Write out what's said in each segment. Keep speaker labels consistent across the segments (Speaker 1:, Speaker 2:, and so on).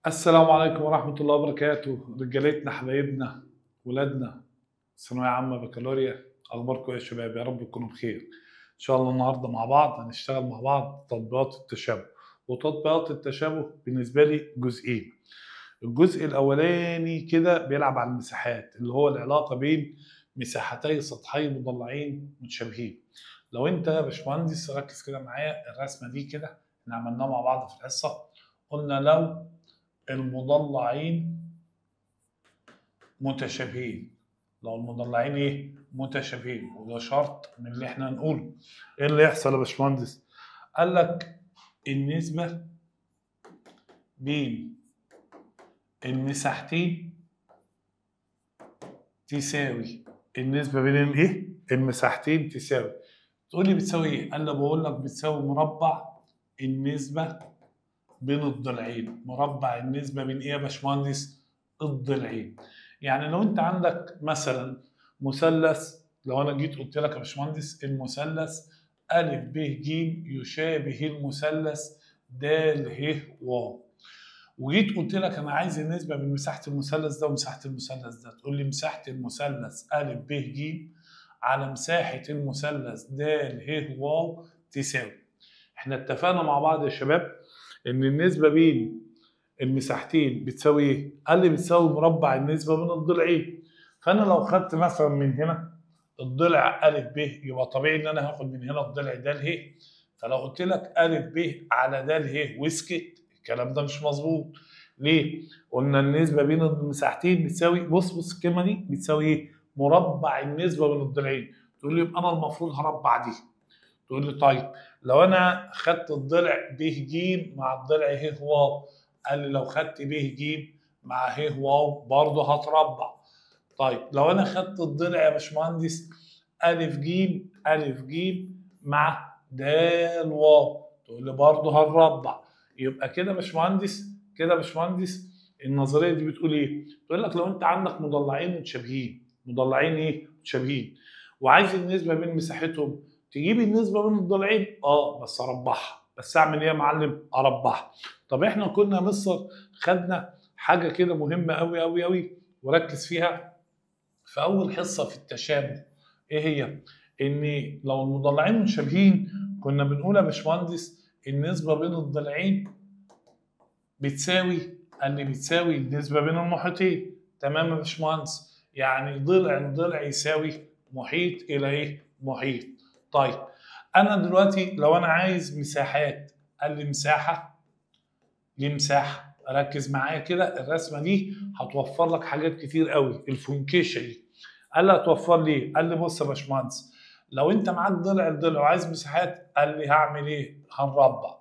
Speaker 1: السلام عليكم ورحمة الله وبركاته. رجالتنا، حبايبنا، ولادنا، ثانوية عامة، بكالوريا، أخباركم إيه يا شباب؟ يا رب تكونوا بخير. إن شاء الله النهاردة مع بعض هنشتغل مع بعض تطبيقات التشابه، وتطبيقات التشابه بالنسبة لي جزئين. الجزء الأولاني كده بيلعب على المساحات، اللي هو العلاقة بين مساحتي سطحي مضلعين متشابهين. لو أنت يا باشمهندس ركز كده معايا، الرسمة دي كده احنا عملناها مع بعض في الحصة، قلنا لو المضلعين متشابهين، لو المضلعين ايه؟ متشابهين، وده شرط من اللي احنا هنقوله. ايه اللي يحصل يا باشمهندس؟ قال لك النسبة بين المساحتين تساوي النسبة بين الايه؟ المساحتين تساوي. تقول لي بتساوي ايه؟ قال لي بقول لك بتساوي مربع النسبة بين الضلعين. مربع النسبة بين ايه يا باشمهندس؟ الضلعين. يعني لو انت عندك مثلا مثلث، لو انا جيت قلت لك يا باشمهندس المثلث أ ب ج يشابه المثلث د ه و، وجيت قلت لك انا عايز النسبة بين مساحة المثلث ده ومساحة المثلث ده، تقول لي مساحة المثلث أ ب ج على مساحة المثلث د ه و تساوي. احنا اتفقنا مع بعض يا شباب ان النسبة بين المساحتين بتساوي ايه؟ قال لي بتساوي مربع النسبة بين الضلعين. فانا لو خدت مثلا من هنا الضلع أ ب، يبقى طبيعي ان انا هاخد من هنا الضلع د ه. فلو قلت لك أ ب على د ه واسكت، الكلام ده مش مظبوط. ليه؟ قلنا النسبة بين المساحتين بتساوي، بص الكلمة دي بتساوي ايه؟ مربع النسبة بين الضلعين. تقول لي يبقى انا المفروض هربع دي. تقول لي طيب لو انا خدت الضلع ب ج مع الضلع ه واو، قال لي لو خدت ب ج مع ه واو برضه هتربع. طيب لو انا خدت الضلع يا باشمهندس أ ج أ ج مع د واو، تقول لي برضه هنربع. يبقى كده يا باشمهندس، كده يا باشمهندس النظرية دي بتقول ايه؟ بتقول لك لو انت عندك مضلعين متشابهين، مضلعين ايه؟ متشابهين، وعايز النسبة بين مساحتهم، تجيب النسبة بين الضلعين، بس اربعها. بس اعمل ايه يا معلم؟ اربعها. طب احنا كنا مصر خدنا حاجة كده مهمة قوي قوي قوي وركز فيها في اول حصة في التشابه، ايه هي؟ ان لو المضلعين متشابهين كنا بنقول يا باشمهندس النسبة بين الضلعين بتساوي، اللي بتساوي النسبة بين المحيطين. تمام يا باشمهندس؟ يعني ضلع ضلع يساوي محيط الى ايه؟ محيط. طيب انا دلوقتي لو انا عايز مساحات، قال لي مساحة لمساحة. ركز معايا كده، الرسمة دي هتوفر لك حاجات كتير قوي، الفنكشه دي. قال لي هتوفر لي ايه؟ قال لي بص يا باشمهندس، لو انت معاك ضلع لضلع وعايز مساحات، قال لي هعمل ايه؟ هنربع.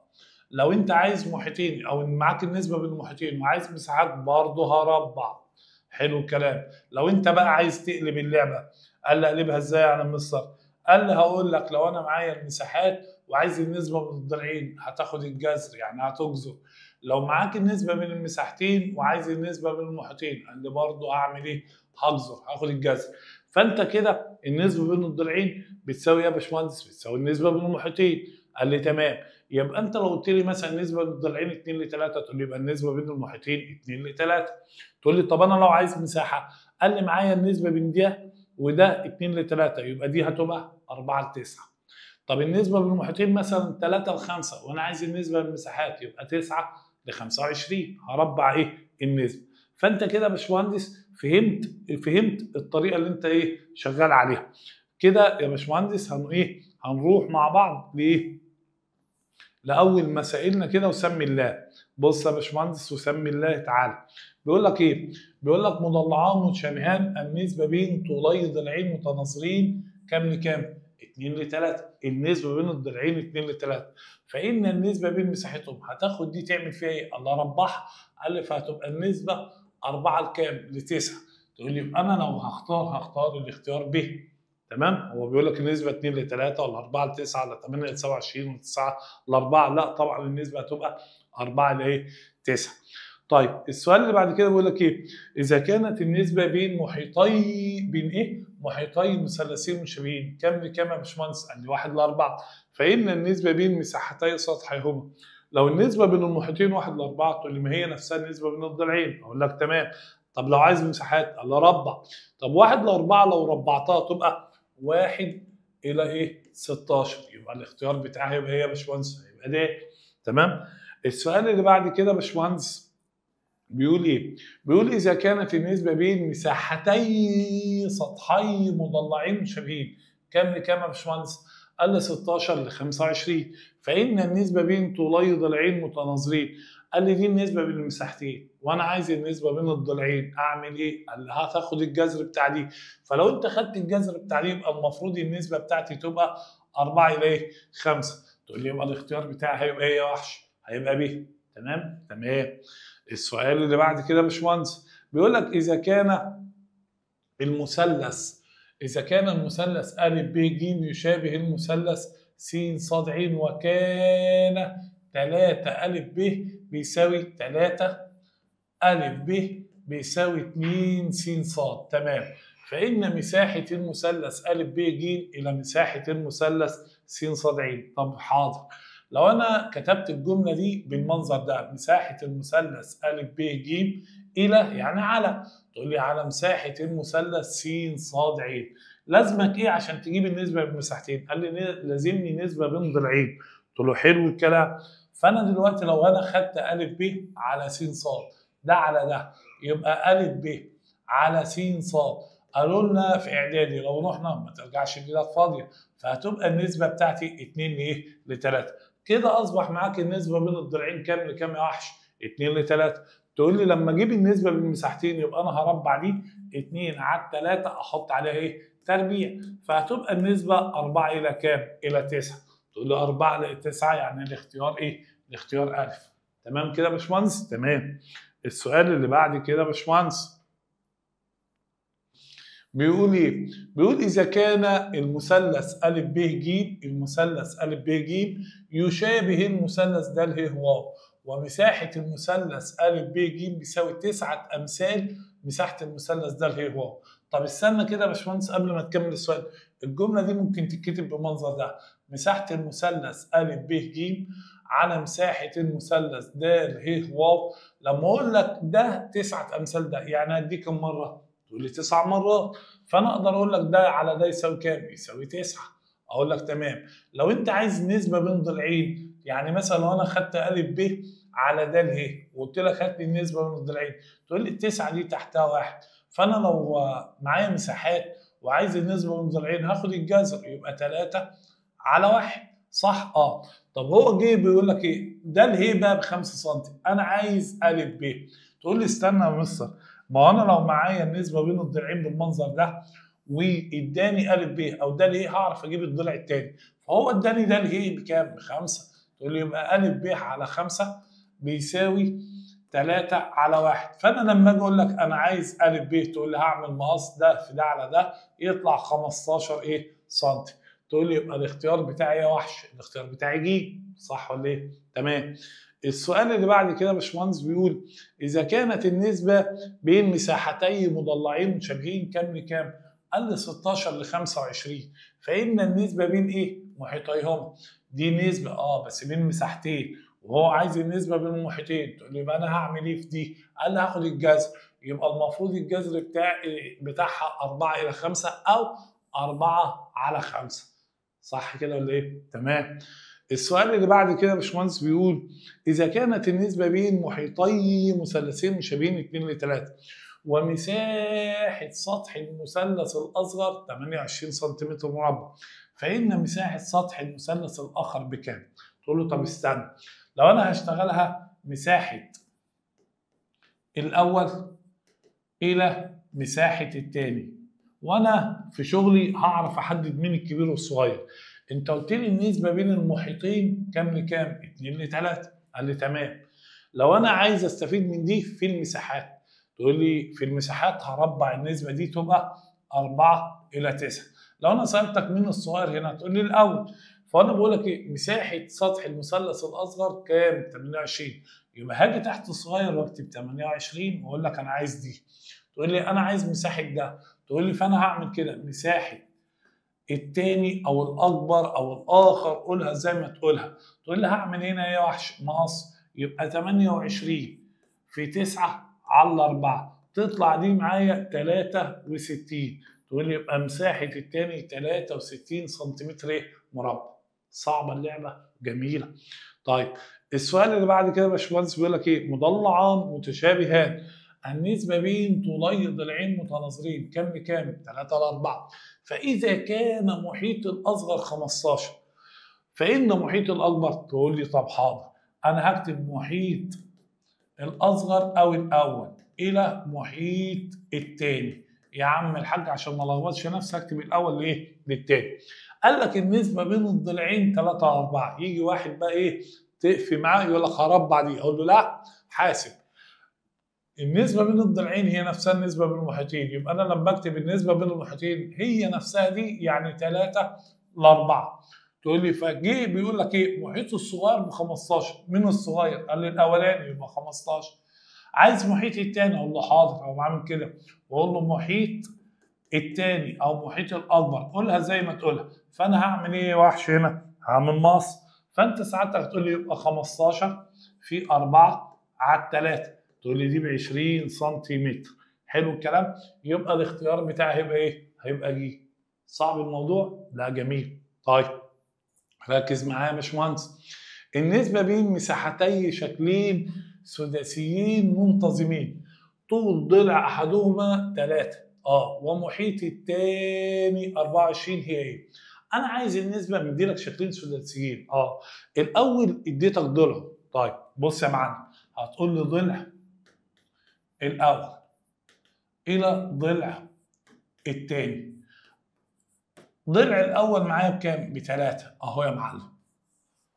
Speaker 1: لو انت عايز محيطين او معاك النسبة بين المحيطين وعايز مساحات برضه هربع. حلو الكلام. لو انت بقى عايز تقلب اللعبة، قال لي اقلبها ازاي يا مستر؟ قال لي هقول لك لو انا معايا المساحات وعايز النسبة بين الضلعين هتاخد الجذر، يعني هتجذر. لو معاك النسبة بين المساحتين وعايز النسبة بين المحيطين، قال لي برضه هعمل ايه؟ هجذر، هاخد الجذر. فانت كده النسبة بين الضلعين بتساوي ايه يا باشمهندس؟ بتساوي النسبة بين المحيطين. قال لي تمام. يبقى انت لو قلت لي مثلا النسبة بين الضلعين 2 ل 3، تقول لي يبقى النسبة بين المحيطين 2 ل 3. تقول لي طب انا لو عايز مساحة، قال لي معايا النسبة بين ده وده 2 ل 3، يبقى دي هتبقى 4 ل 9. طب النسبة بين المحيطين مثلا 3 ل 5، وانا عايز النسبة للمساحات، يبقى 9 ل 25، هربع ايه؟ النسبة. فانت كده يا باشمهندس فهمت الطريقة اللي انت ايه شغال عليها. كده يا باشمهندس ايه؟ هنروح مع بعض لايه؟ لاول مسائلنا كده، وسمي الله. بص يا باشمهندس وسمي الله تعالى. بيقول لك ايه؟ بيقول لك مضلعان متشابهان النسبة بين طولي ضلعين متناظرين كام لكام؟ 2 ل 3. النسبة بين الضلعين 2 ل 3، فان النسبة بين مساحتهم هتاخد دي تعمل فيها ايه؟ الله ربحها. قال لي فهتبقى النسبة 4 لكام؟ ل 9. تقول لي يبقى انا لو هختار الاختيار ب. تمام؟ هو بيقول لك النسبة 2 ل 3 ولا 4 ل 9 ولا 8 ل 27 ولا 9 ل 4، لا طبعا النسبة هتبقى 4 ل ايه؟ 9. طيب السؤال اللي بعد كده بيقول لك ايه؟ اذا كانت النسبة بين محيطي بين ايه؟ محيطي مثلثين متشابهين كام لكام يا باشمهندس؟ قال لي 1 ل 4، فان النسبة بين مساحتي سطحيهما. لو النسبة بين المحيطين 1 ل4 تقول لي ما هي نفسها النسبة بين الضلعين، اقول لك تمام. طب لو عايز مساحات قال لي ربع. طب 1 ل4 لو ربعتها تبقى 1 الى ايه؟ 16، يبقى الاختيار بتاعها يبقى ايه يا باشمهندس؟ هيبقى ده. تمام. السؤال اللي بعد كده يا باشمهندس بيقول ايه؟ بيقول اذا كانت النسبة بين مساحتي سطحي مضلعين مشابهين كام لكام يا باشمهندس؟ قال لي 16 ل 25، فإن النسبة بين طولي ضلعين متناظرين. قال لي دي النسبة بين المساحتين وأنا عايز النسبة بين الضلعين، أعمل إيه؟ قال لي هتاخد الجذر بتاع دي، فلو أنت خدت الجذر بتاع دي يبقى المفروض النسبة بتاعتي تبقى 4 إلى إيه؟ 5. تقول لي يبقى الاختيار بتاعي هيبقى إيه يا وحش؟ هيبقى ب. تمام؟ تمام. السؤال اللي بعد كده يا باشمهندس بيقول لك إذا كان المثلث، إذا كان المثلث أ ب ج يشابه المثلث س ص ع وكان 3 أ ب بيساوي 3 أ ب بيساوي 2 س ص، تمام، فإن مساحة المثلث أ ب ج إلى مساحة المثلث س ص ع. طب حاضر، لو أنا كتبت الجملة دي بالمنظر ده، مساحة المثلث أ ب ج إلى يعني على، تقول لي على مساحة المثلث س ص ع. لازمك إيه عشان تجيب النسبة بين مساحتين؟ قال لي لازمني نسبة بين ضلعين. قلت له حلو الكلام. فأنا دلوقتي لو أنا خدت أ ب على س ص، ده على ده، يبقى أ ب على س ص. قالوا لنا في إعدادي لو رحنا ما ترجعش البلاد فاضية، فهتبقى النسبة بتاعتي 2 لإيه؟ ل3. كده أصبح معاك النسبة بين الضلعين كام لكام يا وحش؟ 2 ل3. تقول لي لما اجيب النسبة بين المساحتين يبقى انا هربع دي 2 على 3 احط عليها ايه؟ تربيع، فهتبقى النسبة 4 الى كام؟ الى 9. تقول لي 4 الى 9 يعني الاختيار ايه؟ الاختيار أ. تمام كده يا باشمهندس؟ تمام. السؤال اللي بعد كده يا باشمهندس بيقول ايه؟ بيقول اذا كان المثلث أ ب ج، المثلث أ ب ج يشابه المثلث د ه واو، ومساحة المثلث أ ب ج بيساوي 9 أمثال مساحة المثلث د ه واو. طب استنى كده يا باشمهندس قبل ما تكمل السؤال، الجملة دي ممكن تتكتب بالمنظر ده، مساحة المثلث أ ب ج على مساحة المثلث د ه واو. لما أقول لك ده 9 أمثال ده، يعني هديك كم مرة؟ تقول لي 9 مرات، فأنا أقدر أقول لك ده على ده يساوي كام؟ يساوي 9. أقول لك تمام. لو أنت عايز نسبة بين ضلعين، يعني مثلا لو انا خدت أ ب على د ه وقلت لك هات لي النسبة بين الضلعين، تقول لي التسعة دي تحتها 1، فانا لو معايا مساحات وعايز النسبة بين الضلعين هاخد الجذر يبقى 3 على 1، صح؟ اه. طب هو جه بيقول لك ايه؟ د ه بقى ب 5 سم، انا عايز أ ب. تقول لي استنى يا مستر، ما انا لو معايا النسبة بين الضلعين بالمنظر ده واداني أ ب او د ه هعرف اجيب الضلع الثاني، فهو اداني د ه بكام؟ ب 5. تقول لي يبقى أ ب على 5 بيساوي 3 على 1. فأنا لما أجي أقول لك أنا عايز أ ب تقول لي هعمل مقص ده في ده على ده يطلع 15 إيه؟ سنتي. تقول لي يبقى الاختيار بتاعي يا وحش، الاختيار بتاعي ج، صح ولا إيه؟ تمام. السؤال اللي بعد كده يا باشمهندس بيقول إذا كانت النسبة بين مساحتي مضلعين متشابهين كام لكام؟ قال لي 16 ل 25، فإن النسبة بين إيه؟ محيطيهما. دي نسبة بس بين مساحتين، وهو عايز النسبة بين المحيطين. تقول لي يبقى أنا هعمل إيه في دي؟ قال لي هاخد الجذر، يبقى المفروض الجذر بتاعها 4 إلى 5 أو 4 على 5، صح كده ولا إيه؟ تمام. السؤال اللي بعد كده يا باشمهندس بيقول إذا كانت النسبة بين محيطي مثلثين مشابهين 2 ل 3 ومساحة سطح المثلث الأصغر 28 سنتيمتر مربع، فإن مساحة سطح المثلث الآخر بكام؟ تقول له طب استنى، لو أنا هشتغلها مساحة الأول إلى مساحة الثاني، وأنا في شغلي هعرف أحدد مين الكبير والصغير. أنت قلت لي النسبة بين المحيطين كام لكام؟ 2 ل 3. قال لي تمام. لو أنا عايز أستفيد من دي في المساحات، تقول لي في المساحات هربع النسبة دي تبقى 4 إلى 9. لو أنا سألتك مين الصغير هنا تقول لي الأول، فأنا بقول لك إيه؟ مساحة سطح المثلث الأصغر كام؟ 28، يبقى هاجي تحت الصغير وأكتب 28 وأقول لك أنا عايز دي. تقول لي أنا عايز مساحة ده، تقول لي فأنا هعمل كده مساحة الثاني او الاكبر او الاخر، قولها زي ما تقولها. تقول لي هعمل هنا ايه يا وحش؟ مقص، يبقى 28 في 9 على 4، تطلع دي معايا 63. تقول لي يبقى مساحة الثاني 63 سنتيمتر مربع. صعبة اللعبة، جميلة. طيب السؤال اللي بعد كده يا باشمهندس بيقول لك ايه؟ مضلعان متشابهان، النسبة بين طولي ضلعين متناظرين كام لكام؟ 3 ل 4، فإذا كان محيط الأصغر 15 فإن محيط الأكبر. تقول لي طب حاضر، أنا هكتب محيط الأصغر أو الأول إلى محيط الثاني. يا عم الحاج عشان ما لخبطش نفسي هكتب الأول لإيه؟ للثاني. قال لك النسبة بين الضلعين 3 ل 4، يجي واحد بقى إيه؟ تقفي معاه يقول لك هربع دي، أقول له لا حاسب. النسبة بين الضلعين هي نفسها النسبة بين المحيطين، يبقى أنا لما بكتب النسبة بين المحيطين هي نفسها دي، يعني 3 ل 4. تقول لي فجه بيقول لك إيه؟ محيط الصغير ب 15، مين الصغير؟ قال لي الأولاني يبقى 15. عايز محيط الثاني، أقول له حاضر، أقوم عامل كده وأقول له محيط الثاني أو محيط الأكبر، قولها زي ما تقولها. فأنا هعمل إيه يا وحش هنا؟ هعمل مقص. فأنت ساعتها هتقول لي يبقى 15 في 4 على 3، تقول لي دي ب 20 سنتيمتر. حلو الكلام؟ يبقى الاختيار بتاعي هيبقى ايه؟ هيبقى جي. صعب الموضوع؟ لا جميل. طيب ركز معايا يا باشمهندس. النسبة بين مساحتي شكلين سداسيين منتظمين، طول ضلع احدهما 3 ومحيط الثاني 24، هي ايه؟ انا عايز النسبة، مديلك شكلين سداسيين، الاول اديتك ضلع. طيب بص يا معلم، هتقول لي ضلع الأول إلى ضلع الثاني. ضلع الأول معايا بكام؟ ب3 أهو يا معلم.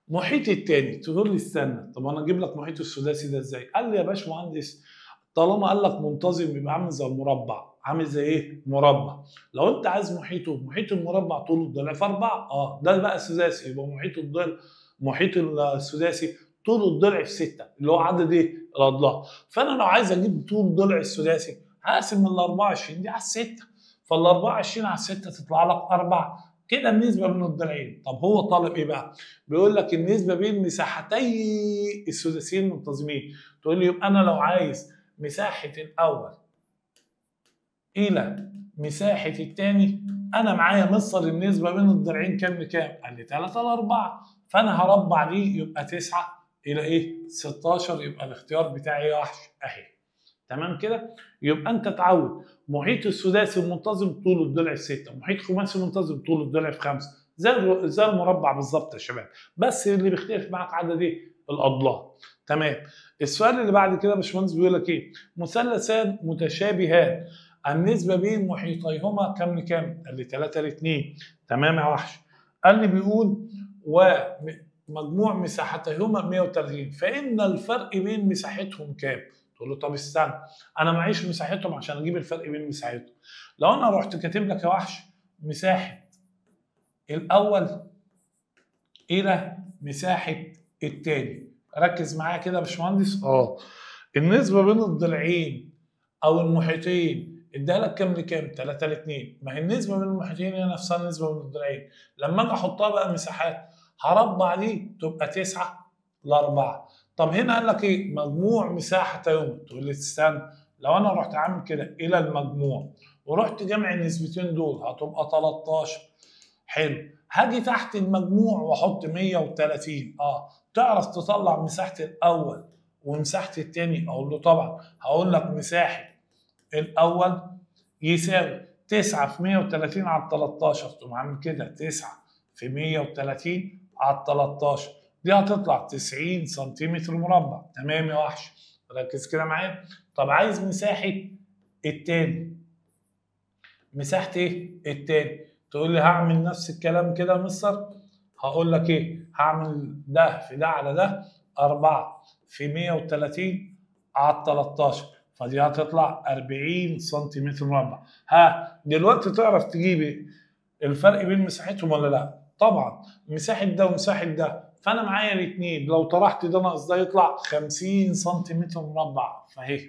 Speaker 1: محيط الثاني، تقول لي استنى، طب أنا أجيب لك محيط السداسي ده إزاي؟ قال لي يا باشمهندس طالما قال لك منتظم بيبقى عامل زي المربع، عامل زي إيه؟ مربع. لو أنت عايز محيطه، محيط المربع طول الضلع في 4، ده بقى السداسي، يبقى محيط الضلع، محيط السداسي طول الضلع في 6 اللي هو عدد ايه؟ الاضلاع. فانا لو عايز اجيب طول ضلع السداسي هقسم ال 24 دي على 6، فال 24 على 6 تطلع لك 4 كده النسبة بين الضلعين. طب هو طالب ايه بقى؟ بيقول لك النسبة بين مساحتي السداسيين المنتظمين. تقول لي يبقى انا لو عايز مساحة الاول الى مساحة الثاني، انا معايا مصر النسبة بين الضلعين كام لكام؟ قال لي 3 ل 4، فانا هربع دي يبقى 9 الى ايه؟ 16، يبقى الاختيار بتاعي يا وحش اهي. تمام كده؟ يبقى انت تعود محيط السداسي المنتظم طول الضلع في 6، محيط خماسي منتظم طول الضلع في 5، زي المربع بالظبط يا شباب، بس اللي بيختلف معاك عدد ايه؟ الاضلاع. تمام. السؤال اللي بعد كده يا باشمهندس بيقول لك ايه؟ مثلثان متشابهان، النسبة بين محيطيهما كام لكام؟ قال لي 3 ل 2. تمام يا وحش. قال لي بيقول ومجموع مساحتيهما 130، فإن الفرق بين مساحتهم كام؟ تقول له طب استنى، أنا معيش مساحتهم عشان أجيب الفرق بين مساحتهم. لو أنا رحت كاتب لك يا وحش مساحة الأول إلى مساحة الثاني، ركز معايا كده يا باشمهندس. النسبة بين الضلعين أو المحيطين اديها لك كام لكام؟ 3 ل 2. ما هي النسبة بين المحيطين هي نفسها النسبة بين الضلعين. لما أجي أحطها بقى مساحات هربع دي تبقى 9 ل 4. طب هنا قال لك ايه؟ مجموع مساحتيهما. تقول لي استنى، لو انا رحت عامل كده الى المجموع ورحت جمع النسبتين دول هتبقى 13. حلو، هاجي تحت المجموع واحط 130. تعرف تطلع مساحة الاول ومساحة الثاني؟ اقول له طبعا. هقول لك مساحة الاول يساوي 9 في 130 على 13، تقوم عامل كده 9 في 130 على 13، دي هتطلع 90 سنتيمتر مربع. تمام يا وحش، ركز كده معايا. طب عايز مساحة التاني، مساحة ايه؟ التاني. تقول لي هعمل نفس الكلام كده يا مستر، هقول لك ايه؟ هعمل ده في ده على ده، 4 في 130 على 13، فدي هتطلع 40 سنتيمتر مربع. ها دلوقتي تعرف تجيبي الفرق بين مساحتهم ولا لا؟ طبعا مساحة ده ومساحة ده، فأنا معايا الاثنين، لو طرحت ده ناقص ده يطلع 50 سنتيمتر مربع. فهي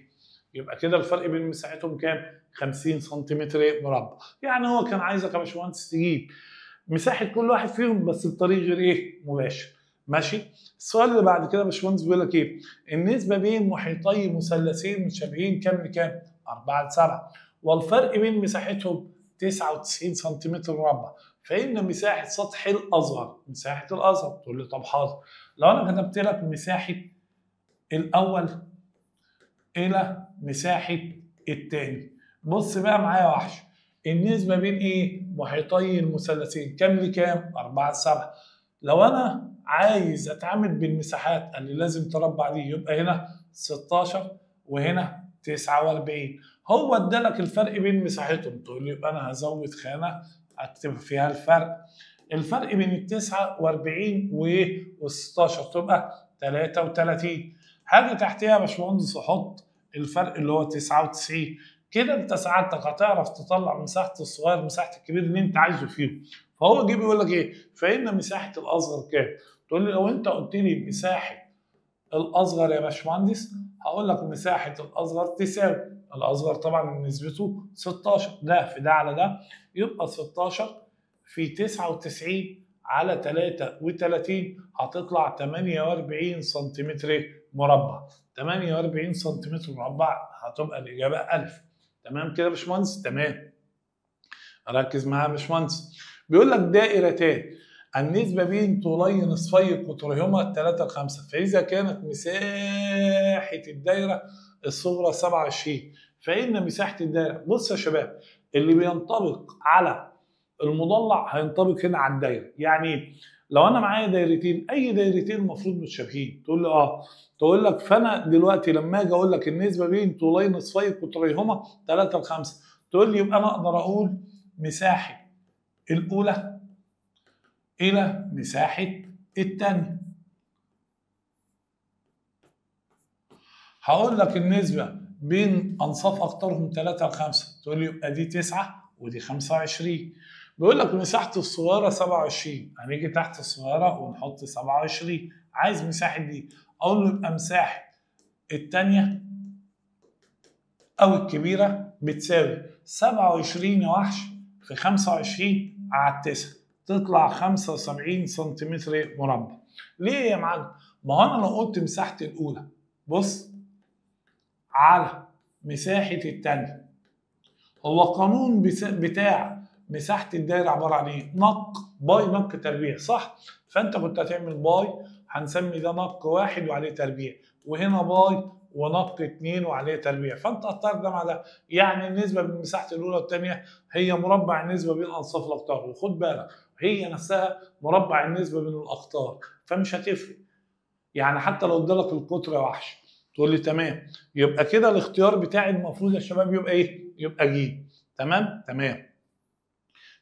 Speaker 1: يبقى كده الفرق بين مساحتهم كام؟ 50 سنتيمتر مربع. يعني هو كان عايزك يا باشمهندس تجيب مساحة كل واحد فيهم بس بطريق غير ايه؟ مباشر. ماشي؟ السؤال اللي بعد كده يا باشمهندس بيقول لك ايه؟ النسبة بين محيطي مثلثين متشابهين كام لكام؟ 4 ل 7، والفرق بين مساحتهم 99 سنتيمتر مربع، فإن مساحة سطح الأصغر، مساحة الأصغر، تقول لي طب حاضر، لو أنا كتبت لك مساحة الأول إلى مساحة الثاني، بص بقى معايا يا وحش، النسبة بين إيه؟ محيطي المثلثين كام لكام؟ 4 ل 7. لو أنا عايز أتعامل بالمساحات اللي لازم تربع دي، يبقى هنا 16 وهنا 49. هو ادالك الفرق بين مساحتهم، تقول لي يبقى أنا هزود خانة أكتب فيها الفرق. الفرق بين ال 49 وال 16 تبقى 33. هاجي تحتيها يا باشمهندس أحط الفرق اللي هو 99. كده انت سعادتك هتعرف تطلع مساحة الصغير مساحة الكبير اللي انت عايزه فيهم. فهو جه بيقول لك ايه؟ فإن مساحة الأصغر كام؟ تقول لي لو انت قلت لي مساحة الأصغر يا باشمهندس هقول لك مساحة الأصغر تساوي الأصغر طبعا نسبته 16، ده في ده على ده، يبقى 16 في 99 على 33 هتطلع 48 سنتيمتر مربع. 48 سنتيمتر مربع هتبقى الإجابة 1000. تمام كده يا باشمهندس؟ تمام. ركز معايا يا باشمهندس. بيقول لك دائرتان النسبة بين طولي نصفي قطرهما 3 ل 5، فإذا كانت مساحة الدايرة الصغرى 27 فإن مساحة الدايرة. بص يا شباب، اللي بينطبق على المضلع هينطبق هنا على الدايرة. يعني لو أنا معايا دايرتين، أي دايرتين المفروض متشابهين، تقول لي آه، تقول لك فأنا دلوقتي لما أجي أقول لك النسبة بين طولي نصفي قطريهما 3 ل 5، تقول لي يبقى أنا أقدر أقول مساحة الأولى إلى مساحة الثانية. هقول لك النسبة بين أنصاف أقطارهم 3 ل 5، تقول لي يبقى دي 9 ودي 25. بيقول لك مساحة الصغيرة 27، هنيجي تحت الصغيرة ونحط 27. عايز مساحة دي، أقول له يبقى مساحة الثانية أو الكبيرة بتساوي 27 يا وحش في 25 على 9، تطلع 75 سنتيمتر مربع. ليه يا معلم؟ ما هو انا لو قلت مساحة الاولى بص على مساحة الثانية، هو قانون بتاع مساحة الدايرة عبارة عن ايه؟ نق باي نق تربيع، صح؟ فانت كنت هتعمل باي، هنسمي ده نق واحد وعليه تربيع، وهنا باي ونق 2 وعليه تربيع، فانت هتطير ده مع ده. يعني النسبة بين مساحة الاولى والثانية هي مربع النسبة بين انصاف الاقطار، وخد بالك هي نفسها مربع النسبة بين الاقطار، فمش هتفرق. يعني حتى لو ادالك القطر يا وحش تقول لي تمام، يبقى كده الاختيار بتاعي المفروض يا شباب يبقى ايه؟ يبقى ج. تمام؟ تمام.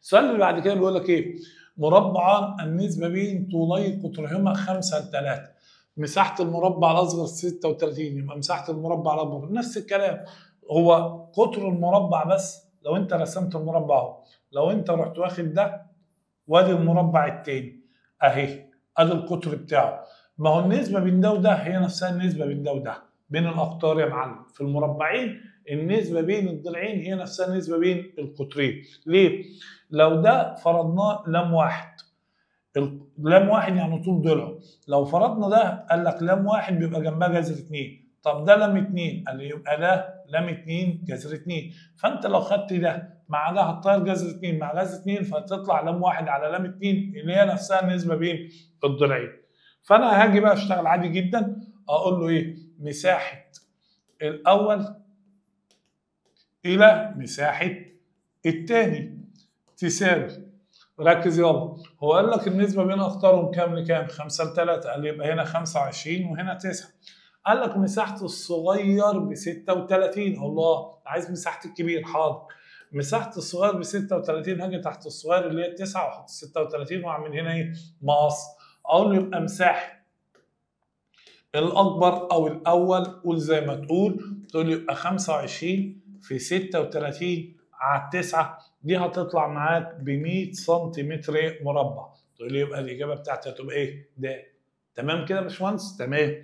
Speaker 1: السؤال اللي بعد كده بيقول لك ايه؟ مربعان النسبة بين طولي قطرهما 5 ل 3، مساحة المربع الأصغر 36، يبقى مساحة المربع الأكبر نفس الكلام، هو قطر المربع بس. لو أنت رسمت المربع أهو، لو أنت رحت واخد ده وادي المربع التاني أهي، أدي القطر بتاعه، ما هو النسبة بين ده وده هي نفسها النسبة بين ده وده بين الأقطار يا معلم. في المربعين النسبة بين الضلعين هي نفسها النسبة بين القطرين. ليه؟ لو ده فرضناه لام واحد، لام واحد يعني طول ضلعه، لو فرضنا ده قال لك لام واحد بيبقى جنبها جذر 2، طب ده لام 2 قال لي يبقى ده لام 2 جذر 2، فانت لو خدت ده مع ده هتطير جذر 2 مع جذر 2، فتطلع لام واحد على لام 2 اللي هي نفسها النسبة بين الضلعين. فانا هاجي بقى اشتغل عادي جدا، اقول له ايه؟ مساحة الاول الى مساحة الثاني تساوي، ركز يابا، هو قال لك النسبة بين اقطارهم كام لكام؟ 5 ل 3، قال لي يبقى هنا 25 وهنا 9. قال لك مساحة الصغير ب 36، الله عايز مساحة الكبير، حاضر. مساحة الصغير ب 36، هاجي تحت الصغير اللي هي 9 واحط 36 واعمل هنا ايه؟ مقص. اقول له يبقى مساحة الاكبر او الاول، قول زي ما تقول، تقول لي يبقى 25 في 36 على 9، دي هتطلع معاك ب 100 سنتيمتر مربع. تقول لي يبقى الاجابة بتاعتي هتبقى ايه؟ ده. تمام كده يا باشمهندس؟ تمام.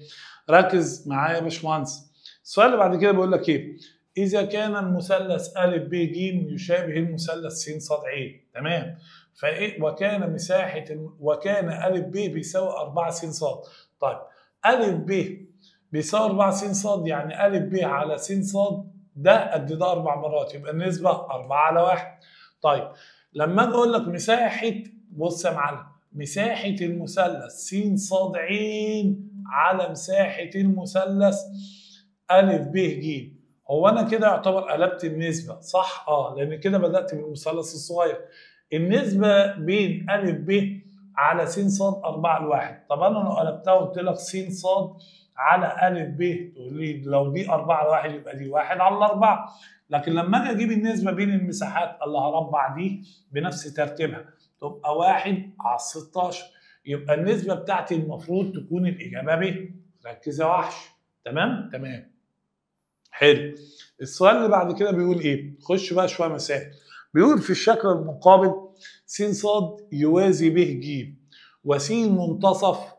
Speaker 1: ركز معايا يا باشمهندس. السؤال اللي بعد كده بيقول لك ايه؟ اذا كان المثلث ا ب ج يشابه المثلث س ص ع، تمام، فايه وكان مساحة وكان ا ب بيساوي 4 س ص. طيب ا ب بيساوي 4 س ص، يعني ا ب على س ص ده قد ده 4 مرات، يبقى النسبة 4 على 1. طيب لما اجي اقول لك مساحة، بص يا معلم، مساحة المثلث س ص ع على مساحة المثلث ا ب ج، هو انا كده يعتبر قلبت النسبة صح؟ لان كده بدات بالمثلث الصغير. النسبة بين ا ب على س ص 4 ل 1. طب انا لو قلبتها وقلت لك س ص على ا ب، تقول لي لو دي 4 على 1 يبقى دي 1 على 4. لكن لما اجي اجيب النسبة بين المساحات اللي هربع دي بنفس ترتيبها تبقى 1 على 16، يبقى النسبة بتاعتي المفروض تكون الاجابة ب. ركز يا وحش. تمام؟ تمام. حلو. السؤال اللي بعد كده بيقول ايه؟ خش بقى شوية مسائل. بيقول في الشكل المقابل س ص يوازي ب ج وس منتصف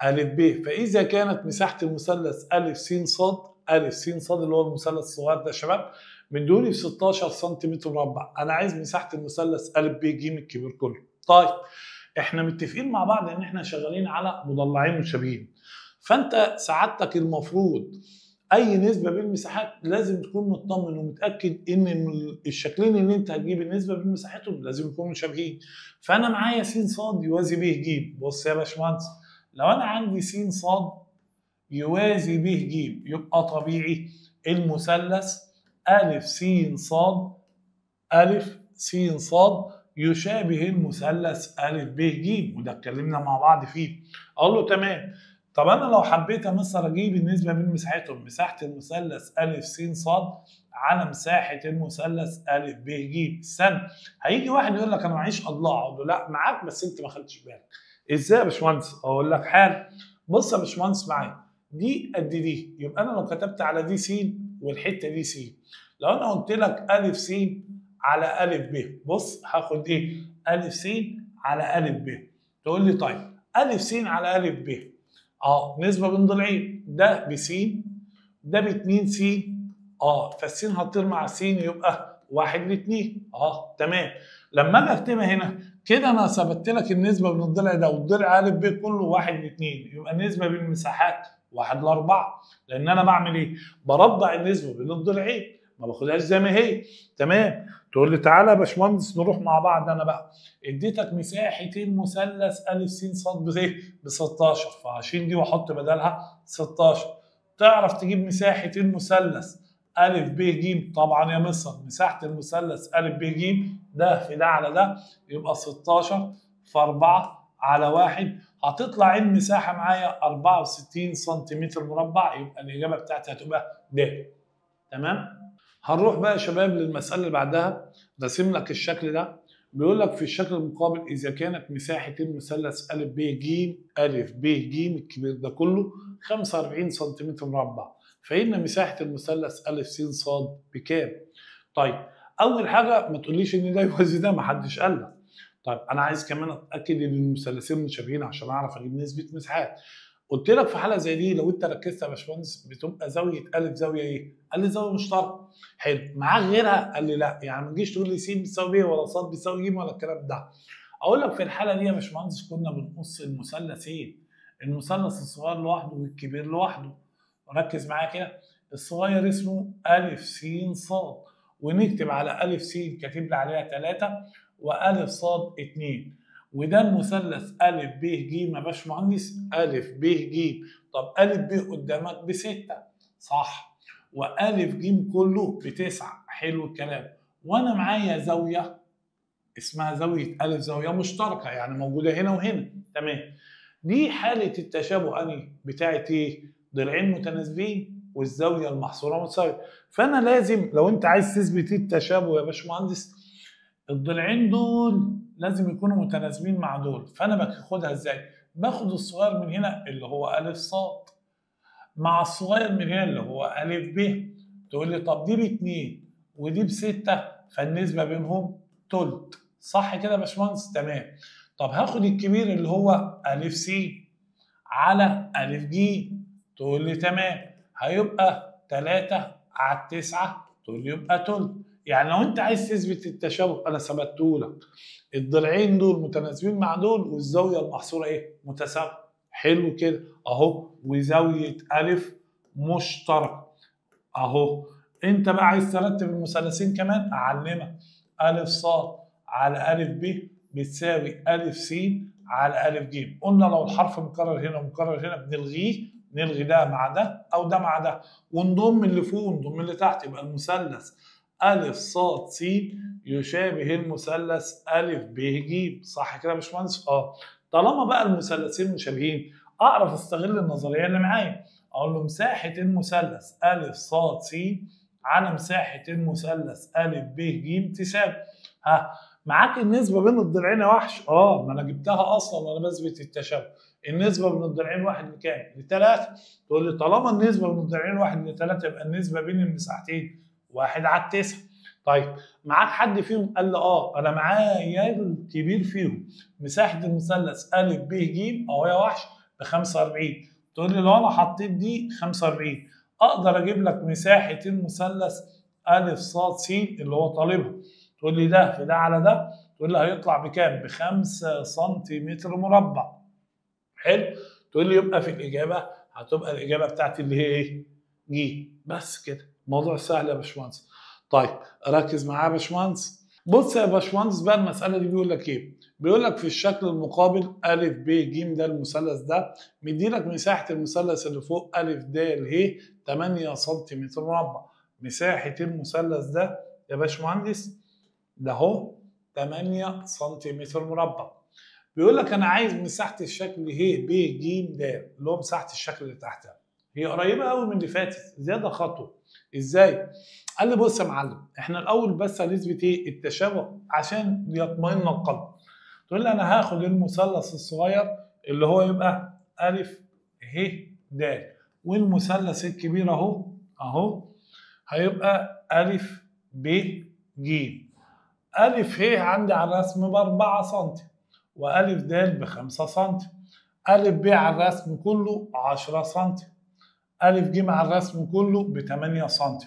Speaker 1: ا ب، فاذا كانت مساحة المثلث ا س ص، ا س ص اللي هو المثلث الصغير ده يا شباب، مديهولي ب 16 سم مربع، انا عايز مساحة المثلث ا ب ج الكبير كله. طيب احنا متفقين مع بعض ان احنا شغالين على مضلعين متشابهين، فانت سعادتك المفروض اي نسبه بين المساحات لازم تكون مطمن ومتاكد ان الشكلين اللي انت هتجيب النسبة بين مساحتهم لازم يكونوا متشابهين. فانا معايا س ص يوازي ب ج. بص يا باشمهندس، لو انا عندي س ص يوازي ب ج يبقى طبيعي المثلث ا س ص ا س ص يشابه المثلث ا ب ج، وده اتكلمنا مع بعض فيه. اقول له تمام. طب انا لو حبيت مثلا اجيب النسبة بين مساحتهم، مساحة المثلث ا س ص على مساحة المثلث ا ب ج. استنى، هيجي واحد يقول لك انا معيش اضلاع، اقول له لا معاك بس انت ما خدتش بالك. ازاي يا باشمهندس؟ اقول لك حالا. بص يا باشمهندس معايا، دي قد دي، يبقى انا لو كتبت على دي س والحتة دي س، لو انا قلت لك ا س على ا ب، بص هاخد ايه؟ ا س على ا ب. تقول لي طيب ا س على ا ب، نسبة بين ضلعين، ده ب س ده ب2 س، فالسين هتطير مع س يبقى 1 ل2. تمام. لما اجي اكتبها هنا كده انا ثبت لك النسبة بين الضلع ده والضلع ا ب كله 1 ل2، يبقى النسبة بين المساحات 1 ل4، لان انا بعمل ايه؟ بربع النسبة بين الضلعين، ما باخدهاش زي ما هي. تمام. تقول لي تعالى يا باشمهندس نروح مع بعض، انا بقى اديتك مساحة المثلث ا س ص بايه؟ ب 16، فهشيل دي واحط بدلها 16. تعرف تجيب مساحة المثلث ا ب ج؟ طبعا يا مصر، مساحة المثلث ا ب ج ده في ده على ده يبقى 16 في 4 على 1، هتطلع المساحة معايا 64 سنتيمتر مربع، يبقى الاجابة بتاعتي هتبقى د. تمام؟ هنروح بقى يا شباب للمسألة اللي بعدها. راسم لك الشكل ده، بيقول لك في الشكل المقابل إذا كانت مساحة المثلث أ ب ج أ ب ج الكبير ده كله 45 سنتيمتر مربع، فإن مساحة المثلث أ س ص بكام؟ طيب أول حاجة ما تقوليش إن ده يوازي ده، ما حدش قال لك. طيب أنا عايز كمان أتأكد إن المثلثين متشابهين عشان أعرف أجيب نسبة مساحات. قلت لك في حاله زي دي لو انت ركزت يا باشمهندس بتبقى زاوية ا زاوية ايه؟ قال لي زاوية مشتركة. حلو، معاك غيرها؟ قال لي لا، يعني ما تجيش تقول لي س بتساوي ب ولا ص بتساوي ج ولا الكلام ده. اقول لك في الحالة دي يا باشمهندس كنا بنقص المثلثين، المثلث الصغير لوحده والكبير لوحده. ركز معايا كده، الصغير اسمه ا س ص، ونكتب على ا س كاتب لي عليها 3 وأ ص 2، وده المثلث أ ب ج يا باشمهندس، أ ب ج. طب أ ب قدامك ب6 صح، وأ ج كله ب9. حلو الكلام. وأنا معايا زاوية اسمها زاوية أ زاوية مشتركة، يعني موجودة هنا وهنا. تمام. دي حالة التشابه أني بتاعت إيه؟ ضلعين متناسبين والزاوية المحصورة متساوية. فأنا لازم لو أنت عايز تثبت التشابه يا باشمهندس الضلعين دول لازم يكونوا متناسبين مع دول. فانا باخدها ازاي؟ باخد الصغير من هنا اللي هو ا ص مع الصغير من هنا اللي هو ا ب. تقول لي طب دي ب2 ودي ب6، فالنسبه بينهم تلت، صح كده يا باشمهندس؟ تمام. طب هاخد الكبير اللي هو ا س على ا ج، تقول لي تمام، هيبقى 3 على 9، تقول لي يبقى تلت. يعني لو انت عايز تثبت التشابه انا ثبته لك، الضلعين دول متناسبين مع دول والزاويه المحصوره ايه؟ متساوية. حلو كده اهو، وزاويه الف مشتركة اهو. انت بقى عايز ترتب المثلثين كمان، اعلمك الف ص على الف ب بتساوي الف س على الف ج. قلنا لو الحرف مكرر هنا ومكرر هنا بنلغيه، نلغي ده مع ده او ده مع ده، ونضم اللي فوق ونضم اللي تحت، يبقى المثلث أ ص س يشابه المثلث أ ب ج. صح كده يا باشمهندس؟ طالما بقى المثلثين مشابهين اعرف استغل النظرية اللي معايا، اقول له مساحة المثلث أ ص س على مساحة المثلث أ ب ج تساوي، ها معاك النسبة بين الضلعين يا وحش؟ ما انا جبتها اصلا وانا بثبت التشابه. النسبة بين الضلعين 1 لكام؟ ل3. تقول لي طالما النسبة بين الضلعين 1 ل3 يبقى النسبة بين المساحتين 1 على 9. طيب معاك حد فيهم؟ قال لي انا معايا الكبير فيهم، مساحة المثلث أ ب ج اهو يا وحش ب 45. تقول لي لو انا حطيت دي 45 اقدر اجيب لك مساحة المثلث أ ص س اللي هو طالبها. تقول لي ده في ده على ده، تقول لي هيطلع بكام؟ ب 5 سنتيمتر مربع. حلو؟ تقول لي يبقى في الاجابة هتبقى الاجابة بتاعتي اللي هي ايه؟ ج. بس كده، موضوع سهل يا باشمهندس. طيب ركز معايا يا باشمهندس. بص يا باشمهندس بقى المسالة دي بيقول لك ايه؟ بيقول لك في الشكل المقابل أ ب ج ده المثلث ده، مدي لك مساحة المثلث اللي فوق أ د ه 8 سنتيمتر مربع. مساحة المثلث ده يا باشمهندس ده اهو 8 سنتيمتر مربع. بيقول لك انا عايز مساحة الشكل ه ب ج د اللي هو مساحة الشكل اللي تحتها، هي قريبه قوي من اللي فاتت، زيادة خطوة. ازاي؟ قال لي بص يا معلم، احنا الاول بس هنثبت ايه؟ التشابه عشان يطمئن القلب. تقول لي انا هاخد المثلث الصغير اللي هو يبقى أ ه د، والمثلث الكبير اهو اهو هيبقى أ ب ج. أ ه عندي على الرسم ب 4 سم، وأ د ب 5 سم، أ ب على الرسم كله 10 سم، أ ج على الرسم كله ب 8 سم.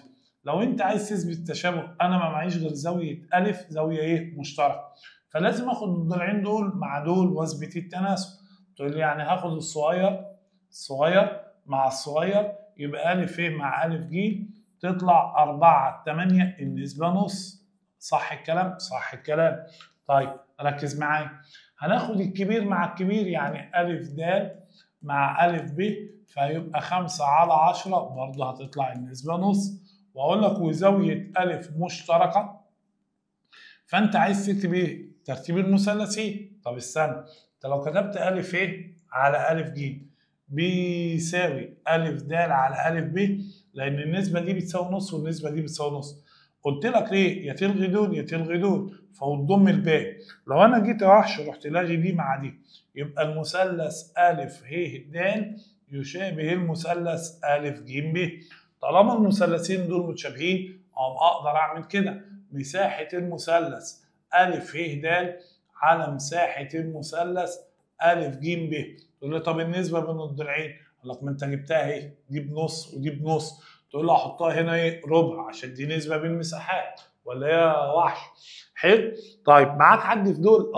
Speaker 1: لو أنت عايز تثبت التشابه أنا ما معيش غير زاوية أ زاوية إيه؟ مشتركة، فلازم آخد الضلعين دول مع دول وأثبت التناسب. تقول لي يعني هاخد الصغير الصغير مع الصغير، يبقى أ ه مع أ ج تطلع 4 على 8 النسبة نص. صح الكلام؟ صح الكلام. طيب ركز معايا، هناخد الكبير مع الكبير، يعني أ د مع أ ب، فهيبقى 5 على 10 برضه هتطلع النسبة نص. وأقول لك وزاوية أ مشتركة، فأنت عايز تكتب إيه؟ ترتيب المثلثين. طب استنى، أنت لو كتبت أ ه على أ ج بيساوي أ د على أ ب، لأن النسبة دي بتساوي نص والنسبة دي بتساوي نص. قلت لك ليه؟ يا تلغي دول يا تلغي دول، فتضم الباقي. لو انا جيت يا وحش رحت لاغي دي مع دي، يبقى المثلث أ ه د يشابه المثلث أ ج ب. طالما المثلثين دول متشابهين اقوم اقدر اعمل كده، مساحة المثلث أ ه د على مساحة المثلث أ ج ب. تقول لي طب النسبة بين الضلعين؟ اقول لك ما انت جبتها اهي، دي بنص ودي بنص. تقول له احطها هنا ايه؟ ربع، عشان دي نسبه بين مساحات، ولا يا وحش؟ حلو. طيب معاك حد في دول؟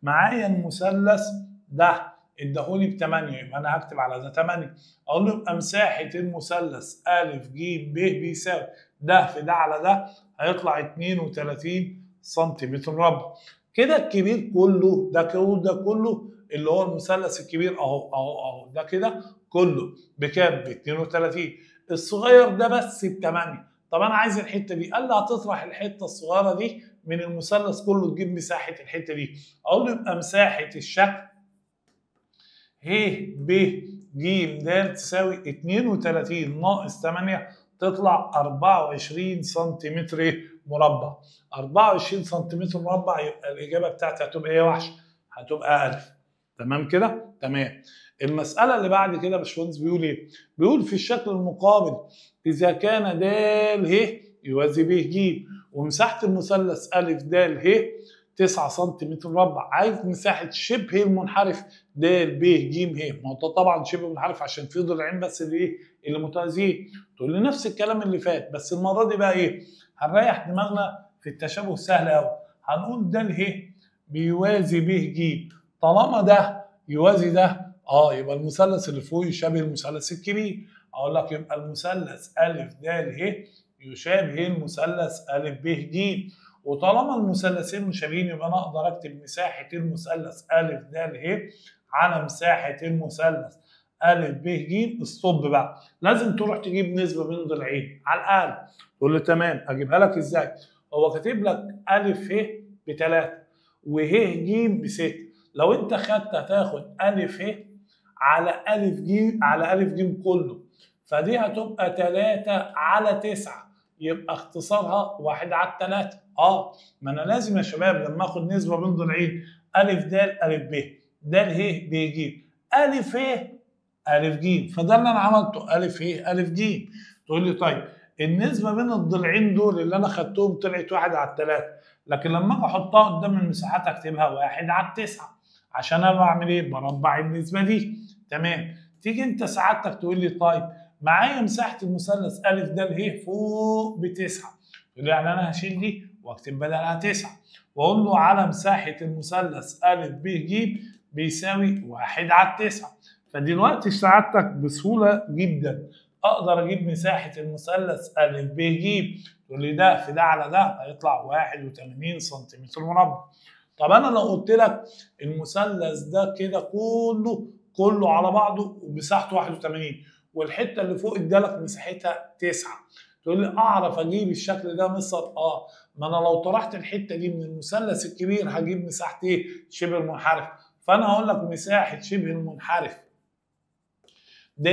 Speaker 1: معايا المثلث ده اداهولي ب 8، يبقى انا هكتب على ده 8. اقول له يبقى مساحة المثلث أ ج ب بيساوي ده في ده على ده، هيطلع 32 سنتيمتر مربع. كده الكبير كله ده كله ده كله اللي هو المثلث الكبير اهو اهو اهو ده كده كله بكام؟ ب 32. الصغير ده بس ب 8. طب انا عايز الحتة دي، قال لي هتطرح الحتة الصغيرة دي من المثلث كله تجيب مساحة الحتة دي. اقول له يبقى مساحة الشكل ه ب ج د تساوي 32 ناقص 8 تطلع 24 سنتيمتر مربع. 24 سنتيمتر مربع، يبقى الاجابة بتاعتي هتبقى ايه يا وحش؟ هتبقى أ. تمام كده؟ تمام. المسألة اللي بعد كده يا باشمهندس بيقول ايه؟ بيقول في الشكل المقابل إذا كان د ه يوازي ب ج، ومساحة المثلث أ د ه 9 سم مربع. عايز مساحة شبه المنحرف د ب ج ه، ما هو ده طبعا شبه منحرف عشان في ضلعين بس اللي ايه اللي متوازيين. تقول لي نفس الكلام اللي فات، بس المرة دي بقى ايه؟ هنريح دماغنا في التشابه سهل قوي. هنقول د ه بيوازي ب ج، طالما ده يوازي ده يبقى المثلث اللي فوق يشابه المثلث الكبير. اقول لك يبقى المثلث ا د ه يشابه المثلث ا ب ج، وطالما المثلثين مشابهين يبقى انا اقدر اكتب مساحة المثلث ا د ه على مساحة المثلث ا ب ج. stop بقى، لازم تروح تجيب نسبه بين ضلعين على الاقل. تقول لي تمام، اجيبها لك ازاي؟ هو كاتب لك ا ه ب3 وه ج ب6، لو انت خدت هتاخد ا ه على ا ج على ا ج كله، فدي هتبقى 3 على 9، يبقى اختصارها 1 على 3. ما انا لازم يا شباب لما اخد نسبه بين ضلعين ا د ا ب د ه ب ج ا ه ا ج، فده اللي انا عملته ا ه ا ج. تقول لي طيب النسبة بين الضلعين دول اللي انا خدتهم طلعت 1 على 3، لكن لما اجي احطها قدام المساحات اكتبها 1 على 9 عشان انا بعمل ايه؟ بربع النسبة دي. تمام. تيجي انت سعادتك تقول لي طيب معايا مساحة المثلث ا د ه فوق ب9، تقول لي يعني انا هشيل دي واكتب بدلها 9 واقول له على مساحة المثلث ا ب ج بيساوي 1 على 9. فدلوقتي سعادتك بسهولة جدا اقدر اجيب مساحة المثلث ا ب ج. تقول لي ده في ده على ده هيطلع 81 سنتيمتر مربع. طب انا لو قلت لك المثلث ده كده كله على بعضه ومساحته 81 والحتة اللي فوق ادالك مساحتها 9، تقول لي اعرف اجيب الشكل ده مستر؟ ما انا لو طرحت الحتة دي من المثلث الكبير هجيب مساحة ايه؟ شبه المنحرف. فانا هقول لك مساحة شبه المنحرف د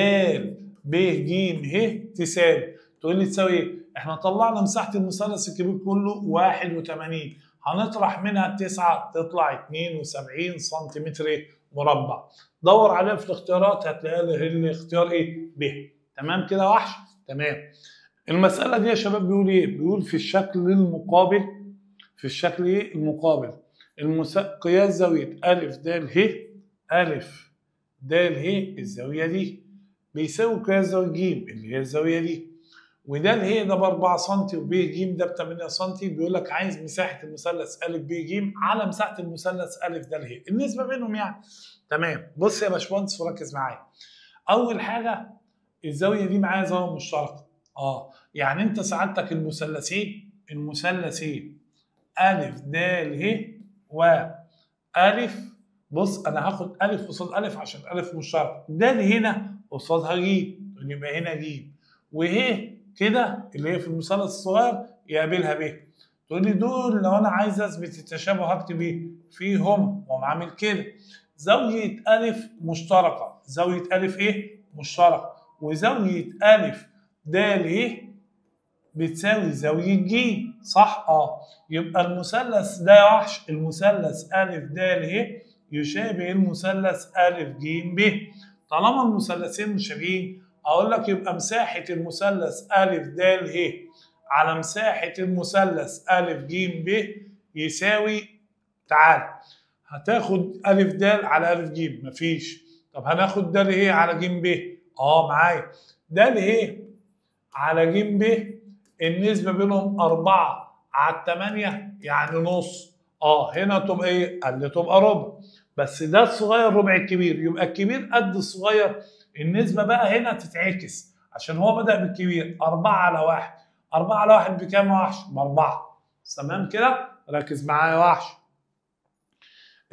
Speaker 1: ب ج ه تساوي، تقول لي تساوي ايه؟ احنا طلعنا مساحة المثلث الكبير كله 81، هنطرح منها 9 تطلع 72 سنتيمتر مربع. دور عليها في الاختيارات هتلاقيها الاختيار ايه؟ ب. تمام كده وحش؟ تمام. المسألة دي يا شباب بيقول ايه؟ بيقول في الشكل المقابل، في الشكل ايه؟ المقابل قياس زاوية أ د ه أ د ه الزاوية دي بيساوي قياس زاوية ج اللي هي الزاوية دي، وده ال ه ده ب 4 سم وب ج ده ب 8 سم. بيقول لك عايز مساحة المثلث أ ب ج على مساحة المثلث أ د ه، النسبة بينهم يعني. تمام. بص يا باشمهندس وركز معايا. أول حاجة الزاوية دي معايا زاوية مشتركة. يعني أنت سعادتك المثلثين أ د ه و أ، بص أنا هاخد أ قصاد أ عشان أ مشترك، د هنا قصادها ج، يبقى هنا ج، وه كده اللي هي في المثلث الصغير يقابلها ب. تقول لي دول لو انا عايز اثبت التشابه هكتب ايه؟ فيهم، واقوم عامل كده زاوية أ مشتركة، زاوية أ ايه؟ مشتركة، وزاوية أ د ه بتساوي زاوية ج، صح؟ يبقى المثلث ده يا وحش، المثلث أ د ه يشابه المثلث أ ج ب. طالما المثلثين مشابهين اقول لك يبقى مساحة المثلث أ د ه على مساحة المثلث أ ج ب يساوي، تعال هتاخد أ د على أ ج مفيش، طب هناخد د ه على ج ب، معايا د ه على ج ب النسبة بينهم 4 على 8 يعني نص، هنا تبقى ايه؟ قال لي تبقى ربع، بس ده الصغير ربع الكبير، يبقى الكبير قد الصغير، النسبة بقى هنا تتعكس عشان هو بدأ بالكبير 4 على 1، 4 على 1 بكام يا وحش؟ ب4. تمام كده؟ ركز معايا يا وحش.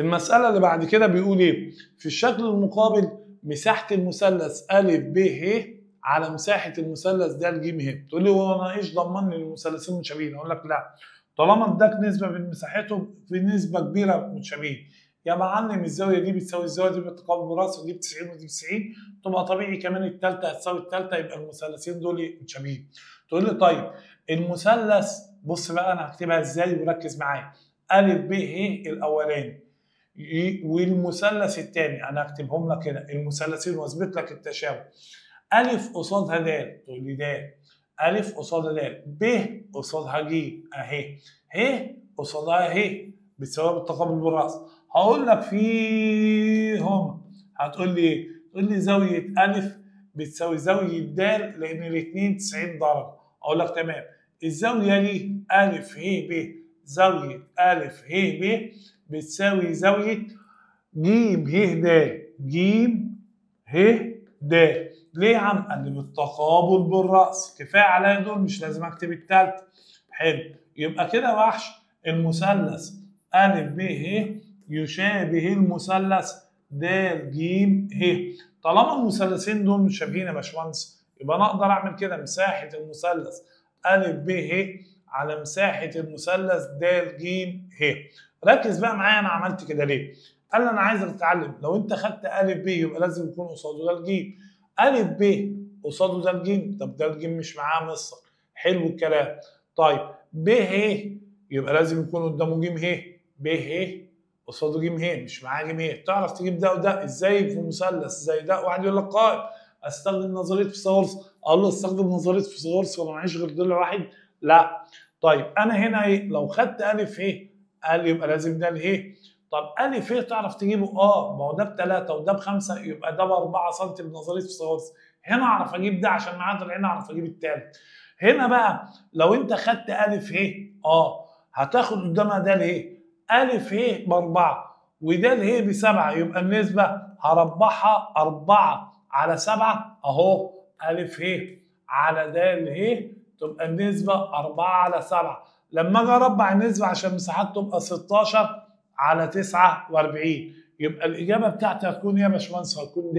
Speaker 1: المسألة اللي بعد كده بيقول ايه؟ في الشكل المقابل مساحة المثلث أ ب ه على مساحة المثلث د ج ه. تقول لي هو انا ايش ضمني المثلثين متشابهين؟ اقول لك لا، طالما اداك نسبة بين مساحتهم في نسبة كبيرة متشابهين. يا معلم الزاوية دي بتساوي الزاوية دي بالتقابل بالراس، ودي ب 90 ودي ب 90، تبقى طبيعي كمان الثالثة هتساوي الثالثة، يبقى المثلثين دول متشابهين. تقول لي طيب المثلث، بص بقى انا هكتبها ازاي وركز معايا. أ ب ه الاولاني والمثلث الثاني، انا هكتبهم لك هنا المثلثين واثبت لك التشابه. أ قصادها د، تقول لي د، أ قصادها د، ب قصادها ج اهي، ه قصادها ه، بتساويها بالتقابل بالرأس. هقول لك فيهم، هتقول لي ايه؟ تقول لي زاوية أ بتساوي زاوية د لأن الاثنين 90 درجة. أقول لك تمام. الزاوية دي أ ه ب، زاوية أ ه ب بتساوي زاوية ج ه د، ج ه د. ليه يا عم؟ قال لي بالتقابل بالرأس. كفاية عليا دول، مش لازم أكتب التالتة. حلو، يبقى كده وحش المثلث أ ب ه يشابه المثلث د ج ه. طالما المثلثين دول متشابهين يا باشمهندس يبقى انا اقدر اعمل كده مساحة المثلث أ ب ه على مساحة المثلث د ج ه. ركز بقى معايا انا عملت كده ليه؟ قال لي انا عايزك تتعلم، لو انت خدت أ ب يبقى لازم يكون قصاده د ج، أ ب قصاده د ج، طب د ج مش معاه مصر. حلو الكلام. طيب ب ه يبقى لازم يكون قدامه ج ه، ب ه قصاده ج ه مش معاه ج ه. تعرف تجيب ده وده ازاي في مثلث زي ده؟ واحد يقول لك قائم استخدم نظرية فيثاغورس، اقول له استخدم نظرية فيثاغورس ولا معيش غير ضلع واحد؟ لا. طيب انا هنا ايه؟ لو خدت ا ه قال يبقى لازم ده ه. طب ا ه تعرف تجيبه؟ ما هو ده ب3 وده ب5 يبقى ده ب4 سم بنظرية فيثاغورس. هنا اعرف اجيب ده عشان معاه ضلعين، اعرف اجيب التالت. هنا بقى لو انت خدت ا ه هتاخد قدامها د ه، أ ه ب4 وده ه ب7 يبقى النسبة هربحها 4 على 7 أهو، أ ه على د ه تبقى النسبة 4 على 7. لما أجي أربع النسبة عشان مساحات تبقى 16 على 49، يبقى الإجابة بتاعتي هتكون إيه يا باشمهندس؟ هتكون د.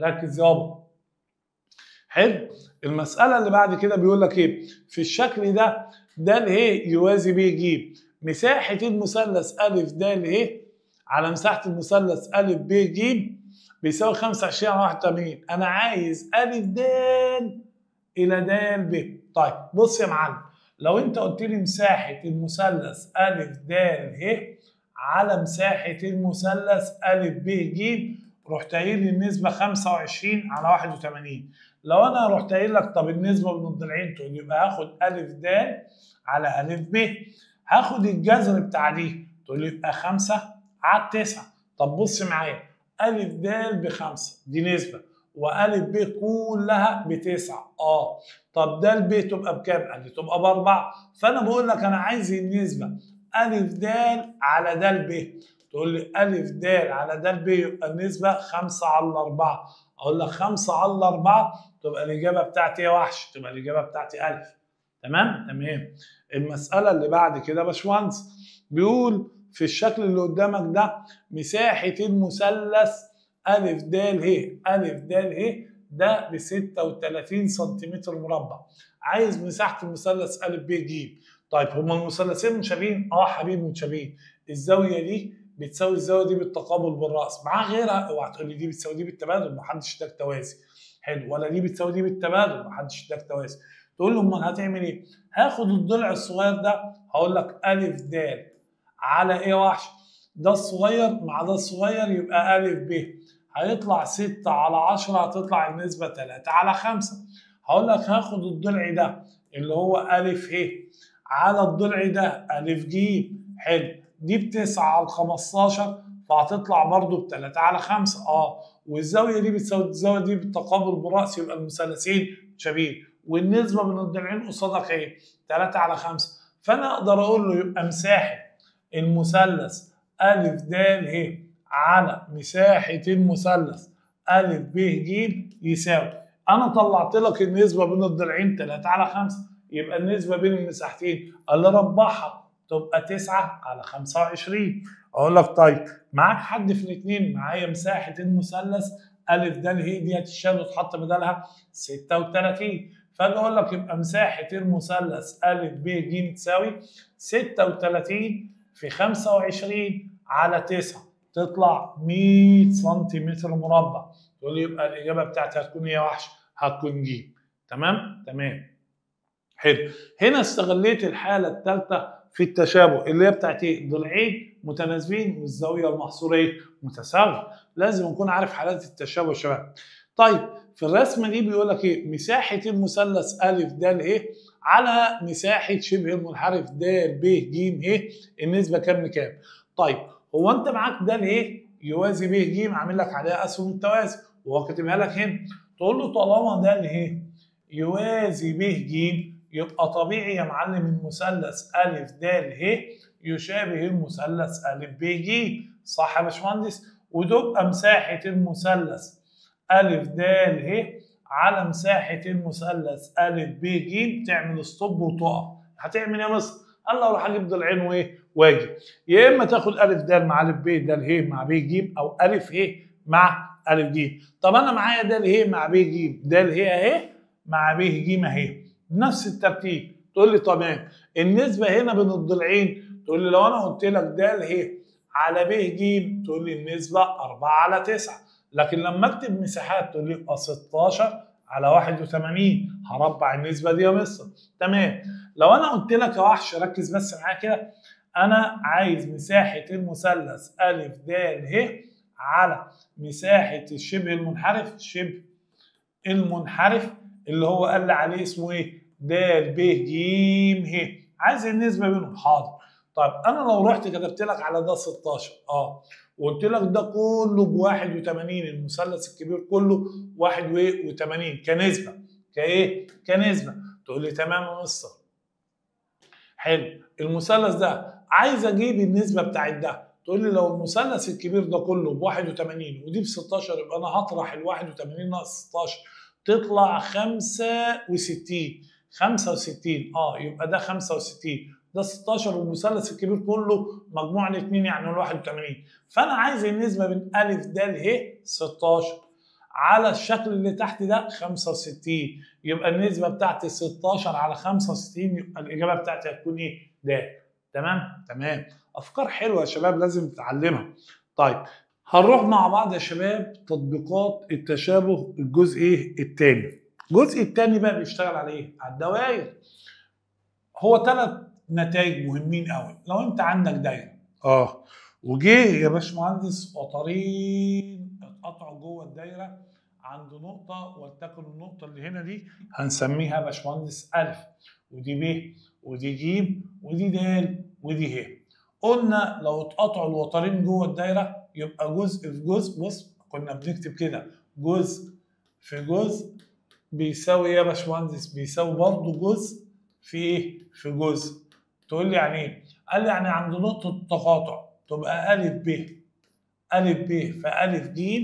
Speaker 1: ركز يابا. حلو. المسألة اللي بعد كده بيقول لك إيه؟ في الشكل ده د ه يوازي ب ج، مساحة المثلث أ د ه على مساحة المثلث أ ب ج بيساوي 25 على 81. أنا عايز أ د إلى د ب. طيب بص يا معلم، لو أنت قلت لي مساحة المثلث أ د ه على مساحة المثلث أ ب ج، رحت قايل لي النسبة 25 على 81. لو أنا رحت قايل لك طب النسبة بين الضلعين، تقول يبقى هاخد أ د على أ ب، هاخد الجذر بتاع دي، تقول لي يبقى 5 على 9. طب بص معايا، أ د ب5 دي نسبة، وأ ب كلها ب9. طب د ب تبقى بكام؟ قال لي تبقى ب4. فأنا بقول لك أنا عايز النسبة أ د على د ب، تقول لي أ د على د ب يبقى النسبة 5 على 4. أقول لك 5 على 4 تبقى الإجابة بتاعتي يا وحش، تبقى الإجابة بتاعتي أ. تمام؟ تمام. المسألة اللي بعد كده يا باشمهندس بيقول في الشكل اللي قدامك ده مساحة المثلث أ د ه، أ د ه ده ب 36 سنتيمتر مربع. عايز مساحة المثلث أ ب ج. طيب هما المثلثين متشابهين؟ حبيبي متشابهين. الزاوية دي بتساوي الزاوية دي بالتقابل بالرأس، معاه غيرها اوعى تقول لي دي بتساوي دي بالتبادل، محدش اداك توازي. حلو، ولا دي بتساوي دي بالتبادل، محدش اداك توازي. تقول له امال هتعمل ايه؟ هاخد الضلع الصغير ده، هقول لك أ د على ايه وحش؟ ده الصغير مع ده الصغير يبقى أ ب، هيطلع 6 على 10، هتطلع النسبة 3 على 5. هقول لك هاخد الضلع ده اللي هو أ ه على الضلع ده أ ج. حلو، دي ب9 على 15 فهتطلع برضو ب3 على 5. والزاوية دي بتساوي الزاوية دي بالتقابل بالرأس يبقى المثلثين متشابهين، والنسبة بين الضلعين قصادك ايه؟ 3 على 5. فأنا أقدر أقول له يبقى مساحة المثلث أ د ه على مساحة المثلث أ ب ج يساوي، أنا طلعت لك النسبة بين الضلعين 3 على 5، يبقى النسبة بين المساحتين اللي ربعها تبقى 9 على 25. أقول لك طيب معاك حد في الاثنين؟ معايا مساحة المثلث أ د ه دي هتتشال وتحط بدلها 36. فاجي اقول لك يبقى مساحة المثلث أ ب ج تساوي 36 في 25 على 9 تطلع 100 سنتيمتر مربع. تقول لي يبقى الإجابة بتاعتي هتكون ايه يا وحش؟ هتكون ج. تمام؟ تمام. حلو. هنا استغليت الحالة الثالثة في التشابه اللي هي بتاعت ايه؟ ضلعين متناسبين والزاوية المحصورة ايه؟ متساوية. لازم نكون عارف حالات التشابه يا شباب. طيب في الرسمة دي بيقول لك ايه؟ مساحة المثلث ا د ه على مساحة شبه المنحرف د ب ج ه، النسبة كام لكام؟ طيب هو انت معاك د ه يوازي ب ج، عامل لك عليها اسهم التوازي وهو كاتبها لك هنا. تقول له طالما د ه يوازي ب ج يبقى طبيعي يا معلم المثلث ا د ه يشابه المثلث ا ب ج، صح يا باشمهندس؟ وتبقى مساحة المثلث ا د ه على مساحة المثلث ا ب ج، تعمل stop وتقف. هتعمل ايه يا مستر؟ قال له اروح اجيب ضلعين وايه؟ واجي. يا اما تاخد ا د مع ا ب د ه مع ب ج، او ا ه مع ا ج. طب انا معايا د ه مع ب ج، د ه اهي مع ب ج اهي، بنفس الترتيب. تقول لي تمام. النسبة هنا بين الضلعين، تقول لي لو انا قلت لك د ه على ب ج تقول لي النسبة 4/9، لكن لما اكتب مساحات تقول لي يبقى 16/81، هربع النسبة دي يا مستر. تمام. لو انا قلت لك يا وحش ركز بس معايا كده، انا عايز مساحة المثلث ا د ه على مساحة الشبه المنحرف، شبه المنحرف اللي هو قال لي عليه اسمه ايه؟ د ب ج ه، عايز النسبة بينهم. حاضر. طيب انا لو رحت كتبت لك على ده 16 وقلت لك ده كله ب 81، المثلث الكبير كله 81 كنسبة، كايه؟ كنسبة. تقول لي تمام يا مستر. حلو. المثلث ده عايز اجيب النسبة بتاعت ده، تقول لي لو المثلث الكبير ده كله ب 81 ودي ب 16 يبقى انا هطرح ال 81 ناقص 16 تطلع 65. 65 يبقى ده 65، ده 16، والمثلث الكبير كله مجموع الاثنين يعني ال 81. فانا عايز النسبة بين ا د ه 16 على الشكل اللي تحت ده 65، يبقى النسبة بتاعتي 16/65، يبقى الاجابة بتاعتي هتكون ايه؟ د. تمام؟ تمام. افكار حلوة يا شباب لازم تتعلمها. طيب هنروح مع بعض يا شباب تطبيقات التشابه الجزء ايه؟ الثاني. الجزء الثاني بقى بيشتغل على ايه؟ على الدوائر. هو 3 نتائج مهمين قوي. لو انت عندك دايرة وجه يا باشمهندس وطرين اتقطعوا جوه الدايرة عند نقطة، ولتكن النقطة اللي هنا دي هنسميها باشمهندس أ، ودي ب، ودي ج، ودي د، ودي ه. قلنا لو اتقطعوا الوترين جوه الدايرة يبقى جزء في جزء. بص كنا بنكتب كده جزء في جزء بيساوي يا باشمهندس بيساوي برضه جزء في ايه؟ في جزء. تقول لي يعني ايه؟ قال لي يعني عند نقطة التقاطع تبقى أ ب أ ب في أ ج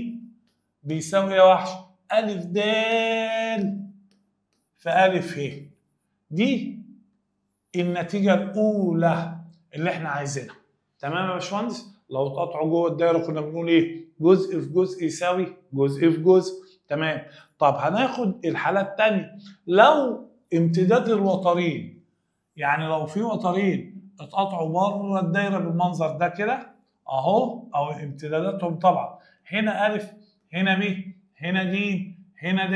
Speaker 1: بيساوي يا وحش أ د في أ ه. دي النتيجة الأولى اللي احنا عايزينها. تمام يا باشمهندس؟ لو اتقطعوا جوه الدايرة كنا بنقول ايه؟ جزء في جزء يساوي جزء في جزء. تمام. طب هناخد الحالة الثانية، لو امتداد الوترين، يعني لو في وترين اتقطعوا بره الدايرة بالمنظر ده كده اهو، او امتداداتهم طبعا هنا أ، هنا ب، هنا ج، هنا د،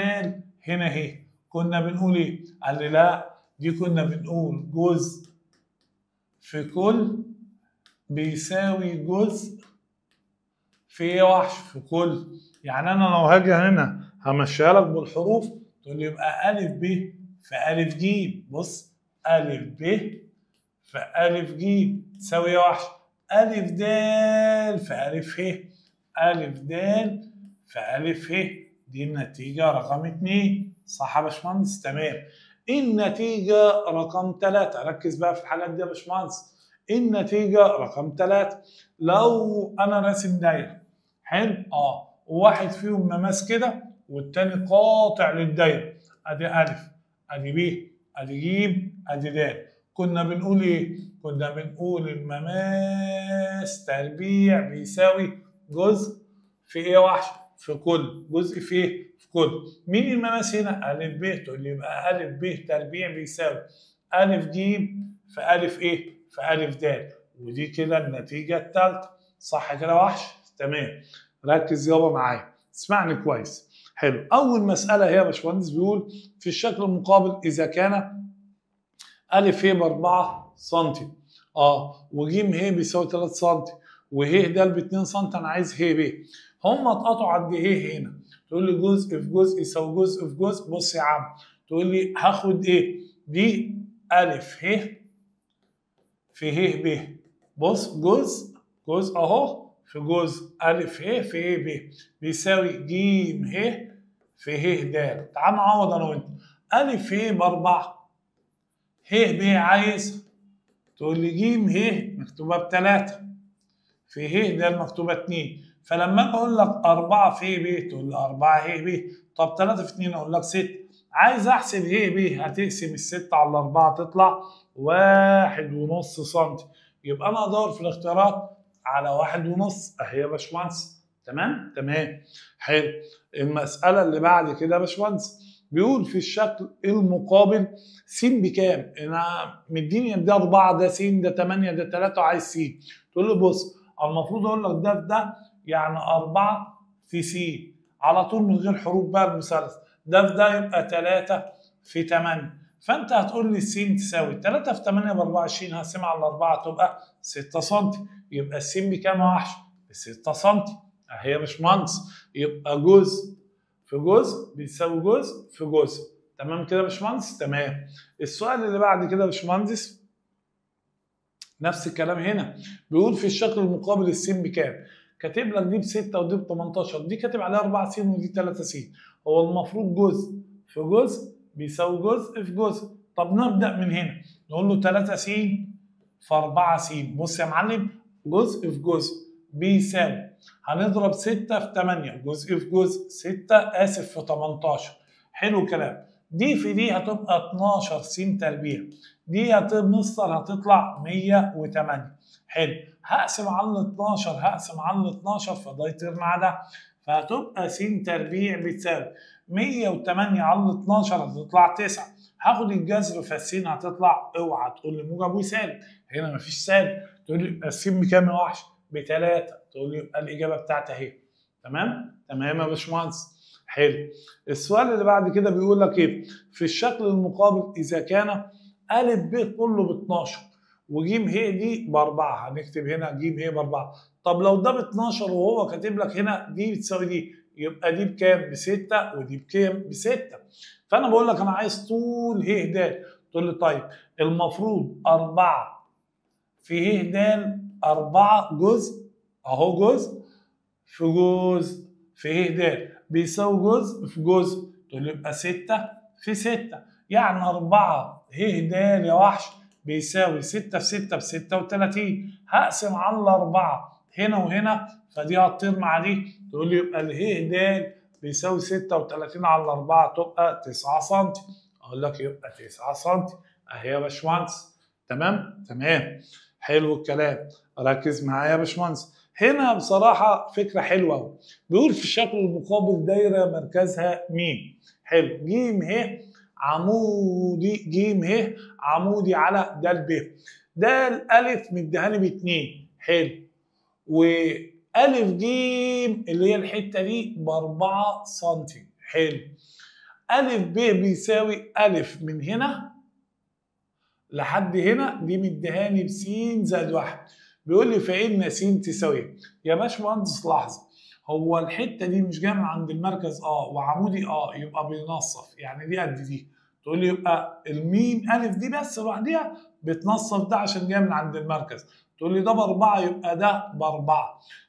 Speaker 1: هنا ه، كنا بنقول ايه؟ قال لي لا، دي كنا بنقول جزء في كل بيساوي جزء في ايه يا وحش؟ في كل. يعني انا لو هاجي هنا همشيها لك بالحروف تقول لي يبقى أ ب في أ ج. بص أ ب في أ ج تساوي يا وحش أ د في أ ه، أ د في أ ه. دي النتيجة رقم 2، صح يا باشمهندس؟ تمام. النتيجة رقم 3، ركز بقى في الحاجات دي يا باشمهندس. النتيجة رقم 3، لو أنا راسم دايرة حلو وواحد فيهم مماس كده والتاني قاطع للدايرة، أدي أ، أدي ب، أدي ج، أدي د، كنا بنقول إيه؟ كنا بنقول المماس تربيع بيساوي جزء في إيه يا وحش؟ في كل، جزء في إيه؟ في كل. مين المماس هنا؟ أ ب، تقول لي يبقى أ ب تربيع بيساوي أ ج في أ إيه؟ في أ د. ودي كده النتيجة الثالثة، صح كده يا وحش؟ تمام. ركز يابا معايا، اسمعني كويس. حلو. أول مسألة هي يا باشمهندس بيقول في الشكل المقابل إذا كان أ ه ب 4 سم وج ه بيساوي 3 سم وه د ب 2 سم، أنا عايز ه ب. هم اتقطعوا عند ه هنا، تقول لي جزء في جزء يساوي جزء في جزء. بص يا عم، تقول لي هاخد ايه؟ دي ألف ه في ه ب. بص جزء جزء اهو في جزء ألف ه في ه ب بيساوي ج ه في ه د. تعال نعوض انا وانت. ألف ه بأربعة، ه ب عايز، تقول لي ج ه مكتوبة بتلاتة في ه د مكتوبة 2. فلما اجي اقول لك 4 في ب تقول لي 4 ه ب. طب 3 في 2 اقول لك 6. عايز احسب ه ب، هتقسم ال6 على 4 تطلع 1.5 سم. يبقى انا ادور في الاختيارات على 1.5 اهي يا باشمهندس. تمام؟ تمام. حلو. المسألة اللي بعد كده يا باشمهندس بيقول في الشكل المقابل س بكام؟ انا مديني ده 4 ده س ده 8 ده 3 وعايز س. تقول له بص المفروض اقول لك ده في ده، يعني 4 في س على طول من غير حروف بقى المثلث، ده في ده يبقى 3 في 8. فانت هتقول لي الس تساوي 3 في 8 ب 24، هقسمها على 4 تبقى 6 سم. يبقى الس بكام يا وحش؟ ب 6 سم اهي يا باشمهندس. يبقى جزء في جزء بيساوي جزء في جزء. تمام كده يا باشمهندس؟ تمام. السؤال اللي بعد كده يا باشمهندس نفس الكلام هنا، بيقول في الشكل المقابل الس بكام؟ كاتب لك دي ب 6 ودي ب 18، دي كاتب عليها 4 س ودي 3 س. هو المفروض جزء في جزء بيساوي جزء في جزء. طب نبدأ من هنا، نقول له 3 س في 4 س. بص يا معلم، جزء في جزء بيساوي، هنضرب 6 في 8 جزء في جزء، 6 آسف في 18. حلو الكلام. دي في دي هتبقى 12 س تربيع، دي هتمصر هتطلع 108. حلو. هقسم على 12، هقسم على 12 فده يطير مع ده، فهتبقى س تربيع بتساوي 108 على 12 هتطلع 9. هاخد الجذر فالسين هتطلع، اوعى تقول لي موجب وسالب، هنا مفيش سالب. تقول لي يبقى السين بكام يا وحش؟ ب3. تقول لي يبقى الاجابة بتاعتي اهي. تمام؟ تمام يا باشمهندس. حلو. السؤال اللي بعد كده بيقول لك ايه؟ في الشكل المقابل اذا كان ا ب كله ب 12 وج ه دي ب4، هنكتب هنا ج ه ب4. طب لو ده ب 12 وهو كاتب لك هنا دي بتساوي دي، يبقى دي بكام؟ ب6 ودي بكام؟ ب6. فانا بقول لك انا عايز طول ه د. تقول لي طيب المفروض 4 في ه د 4 جزء اهو، جزء في جزء في ه د بيساوي جزء في جزء. تقول لي يبقى 6 في 6، يعني 4 ه د يا وحش بيساوي 6 في 6 ب 36. هقسم على 4 هنا وهنا فدي هتطير مع دي. تقول لي يبقى اله د بيساوي 36 على 4 تبقى 9 سم. اقول لك يبقى 9 سم اهي يا باشمهندس. تمام؟ تمام. حلو الكلام. ركز معايا يا باشمهندس. هنا بصراحة فكرة حلوة قوي. بيقول في الشكل المقابل دايرة مركزها م. حلو. ج ه عمودي، ج ه عمودي على د ب. د أ مديهاني ب 2. حلو. وألف ج اللي هي الحتة دي ب 4 سم. حلو. ألف ب بيساوي ألف من هنا لحد هنا، دي مديهاني ب س زائد 1. بيقول لي فإن س تساوي. يا باشمهندس لحظة، هو الحتة دي مش جاية من عند المركز وعمودي يبقى بينصف، يعني دي قد دي. تقول لي يبقى الميم ألف دي بس لوحديها بتنصف ده عشان جاية من عند المركز. تقول لي ده ب4 يبقى ده ب4.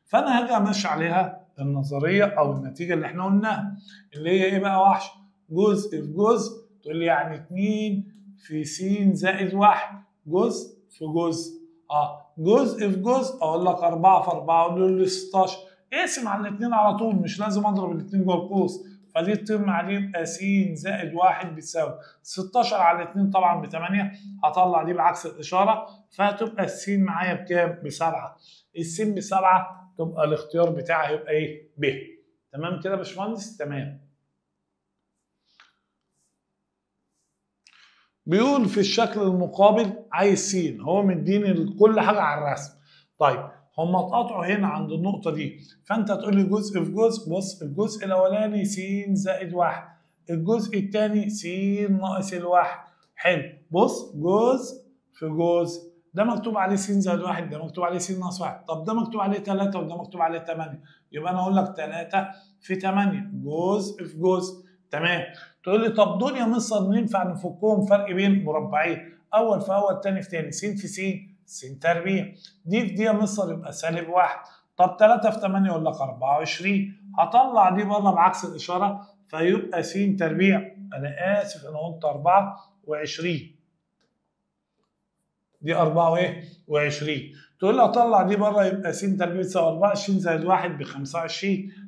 Speaker 1: فأنا هاجي أمشي عليها النظرية أو النتيجة اللي احنا قلناها، اللي هي إيه بقى وحش؟ جزء في جزء. تقول لي يعني 2 في س زائد 1 جزء في جزء. جزء في جزء، اقول لك 4 في 4 اقول له 16. اقسم على الاثنين على طول، مش لازم اضرب الاثنين جوه القوس، فدي تطير مع دي يبقى س زائد 1 بتساوي 16 على 2 طبعا ب 8. هطلع دي بعكس الاشارة، فهتبقى الس معايا بكام؟ ب7. الس ب7 تبقى الاختيار بتاعها هيبقى ايه؟ ب. تمام كده يا باشمهندس؟ تمام. بيقول في الشكل المقابل عايز س، هو مديني كل حاجة على الرسم. طيب هم اتقطعوا هنا عند النقطة دي، فانت تقول لي جزء في جزء. بص الجزء الاولاني س زائد 1، الجزء الثاني س ناقص الواحد. حلو. بص جزء في جزء ده مكتوب عليه س زائد 1، ده مكتوب عليه س ناقص 1، طب ده مكتوب عليه 3 وده مكتوب عليه 8، يبقى انا اقول لك 3 في 8 جزء في جزء. تمام. تقول لي طب دول يا مستر ينفع نفكهم فرق بين مربعين، اول في اول تاني في تاني، س في س س تربيع، دي في دي يا مستر يبقى سالب 1، طب 3 في 8 يقول لك 24، هطلع دي بره بعكس الاشارة فيبقى س تربيع، انا اسف انا قلت 24، دي 24. تقول لي اطلع دي بره يبقى س تربيع تساوي 24 زائد 1 ب 25،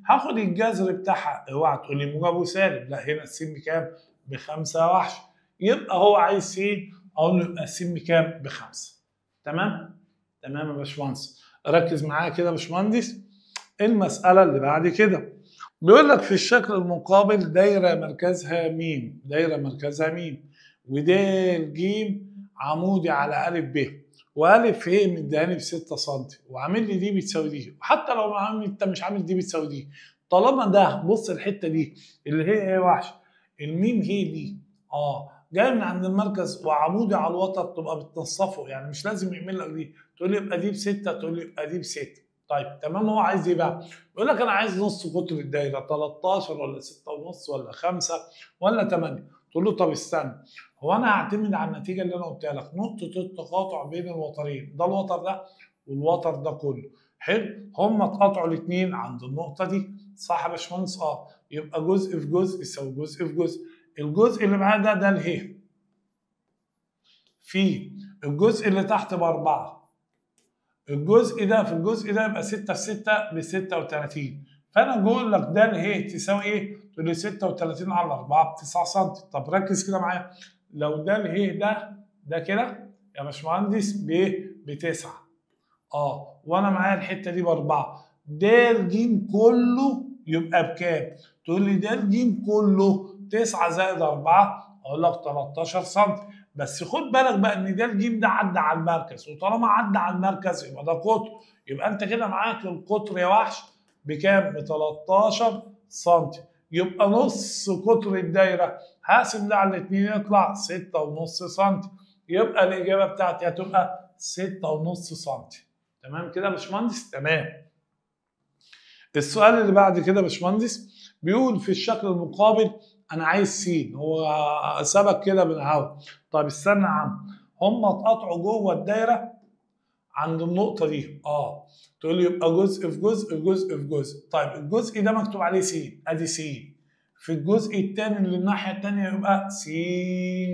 Speaker 1: هاخد الجذر بتاعها، اوعى تقول لي موجب وسالب، لا هنا الس بكام؟ ب5 وحش، يبقى هو عايز س، اقول له يبقى الس بكام؟ ب5. تمام؟ تمام يا باشمهندس. ركز معايا كده يا باشمهندس. المسألة اللي بعد كده بيقول لك في الشكل المقابل دايرة مركزها م، دايرة مركزها م، ودال ج عمودي على أ ب، وأ ه مديهاني ب 6 سم، وعامل لي دي بتساوي دي، وحتى لو عامل انت مش عامل دي بتساوي دي، طالما ده بص الحتة دي اللي هي ايه وحش، الميم هي دي جاي من عند المركز وعمودي على الوتر تبقى بتنصفه، يعني مش لازم يعمل لك دي، تقول لي يبقى دي ب6، تقول لي يبقى دي ب6. طيب تمام. هو عايز ايه بقى؟ يقول لك انا عايز نص قطر الدايرة، 13 ولا 6.5 ولا 5 ولا 8. تقول له طب استنى، هو انا هعتمد على النتيجة اللي انا قلتها لك، نقطة التقاطع بين الوترين، ده الوتر ده والوتر ده كله، حلو، هما اتقاطعوا الاثنين عند النقطة دي، صح يا باشمهندس؟ يبقى جزء في جزء يساوي جزء في جزء، الجزء اللي معاه ده اله في الجزء اللي تحت ب4، الجزء ده في الجزء ده يبقى 6 في 6 ب 36، فانا بقول لك ده اله تساوي ايه؟ تقول لي 36 على 4 ب 9 سم. طب ركز كده معايا، لو ده اله ده كده يا باشمهندس ب 9، وانا معايا الحتة دي ب4، ده ج كله يبقى بكام؟ تقول لي ده ج كله 9 زائد 4، اقول لك 13 سم. بس خد بالك بقى ان ده الجيم ده عدى على المركز، وطالما عدى على المركز يبقى ده قطر، يبقى انت كده معاك القطر يا وحش بكام؟ ب 13 سم، يبقى نص قطر الدايرة، هقسم ده على الاثنين يطلع 6.5 سم، يبقى الاجابة بتاعتي هتبقى 6.5 سم. تمام كده يا باشمهندس؟ تمام. السؤال اللي بعد كده يا باشمهندس بيقول في الشكل المقابل انا عايز س، هو سبك كده بالهوا. طب استنى يا عم، هم اتقطعوا جوه الدايرة عند النقطة دي، تقول لي يبقى جزء في جزء جزء في جزء. طيب الجزء ده مكتوب عليه س، ادي س، في الجزء الثاني اللي الناحية الثانية يبقى س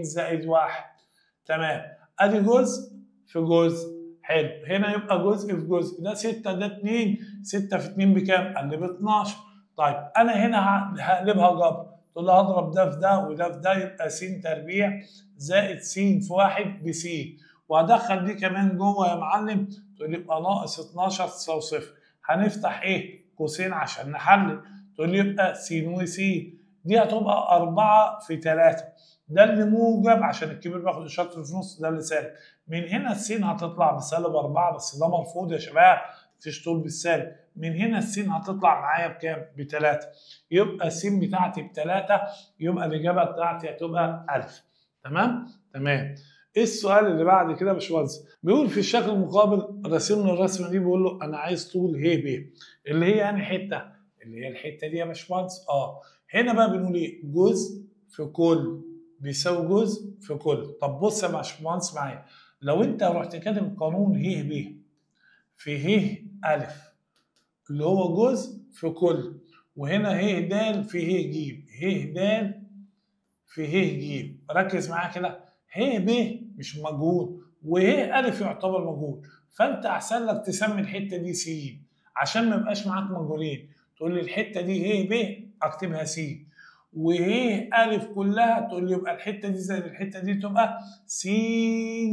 Speaker 1: زائد 1. تمام، ادي جزء في جزء، حلو، هنا يبقى جزء في جزء، ده 6 ده 2، 6 في 2 بكام؟ قال لي ب 12. طيب انا هنا هقلبها جبر، تقول له هضرب ده في ده وده في ده، يبقى س تربيع زائد س في 1 ب س، وهدخل دي كمان جوه يا معلم، تقول لي يبقى ناقص 12 تساوي صفر. هنفتح ايه؟ قوسين عشان نحلل، تقول لي يبقى س وس، دي هتبقى 4 في 3، ده اللي موجب عشان الكبير بياخد اشارته في النص، ده اللي سالب. من هنا السين هتطلع بسالب 4، بس ده مرفوض يا شباب، مفيش طول بالسالب. من هنا السين هتطلع معايا بكام؟ ب3، يبقى السين بتاعتي ب3، يبقى الاجابة بتاعتي هتبقى 1000. تمام؟ تمام. ايه السؤال اللي بعد كده يا باشمهندس؟ بيقول في الشكل المقابل راسم له الرسمة دي، بيقول له انا عايز طول ه ب، اللي هي يعني حتة، اللي هي الحتة دي يا باشمهندس. هنا بقى بنقول ايه؟ جزء في كل بيساوي جزء في كل. طب بص يا باشمهندس معايا، لو انت رحت كاتب قانون ه ب في ه أ اللي هو جزء في كل، وهنا ه د في ه ج، ه د في ه ج، ركز معايا كده، ه ب مش مجهول وه أ يعتبر مجهول، فانت احسن لك تسمي الحتة دي س عشان ما يبقاش معاك مجهولين. تقول لي الحتة دي ه ب اكتبها س، وه أ كلها تقول لي يبقى الحتة دي زائد الحتة دي تبقى س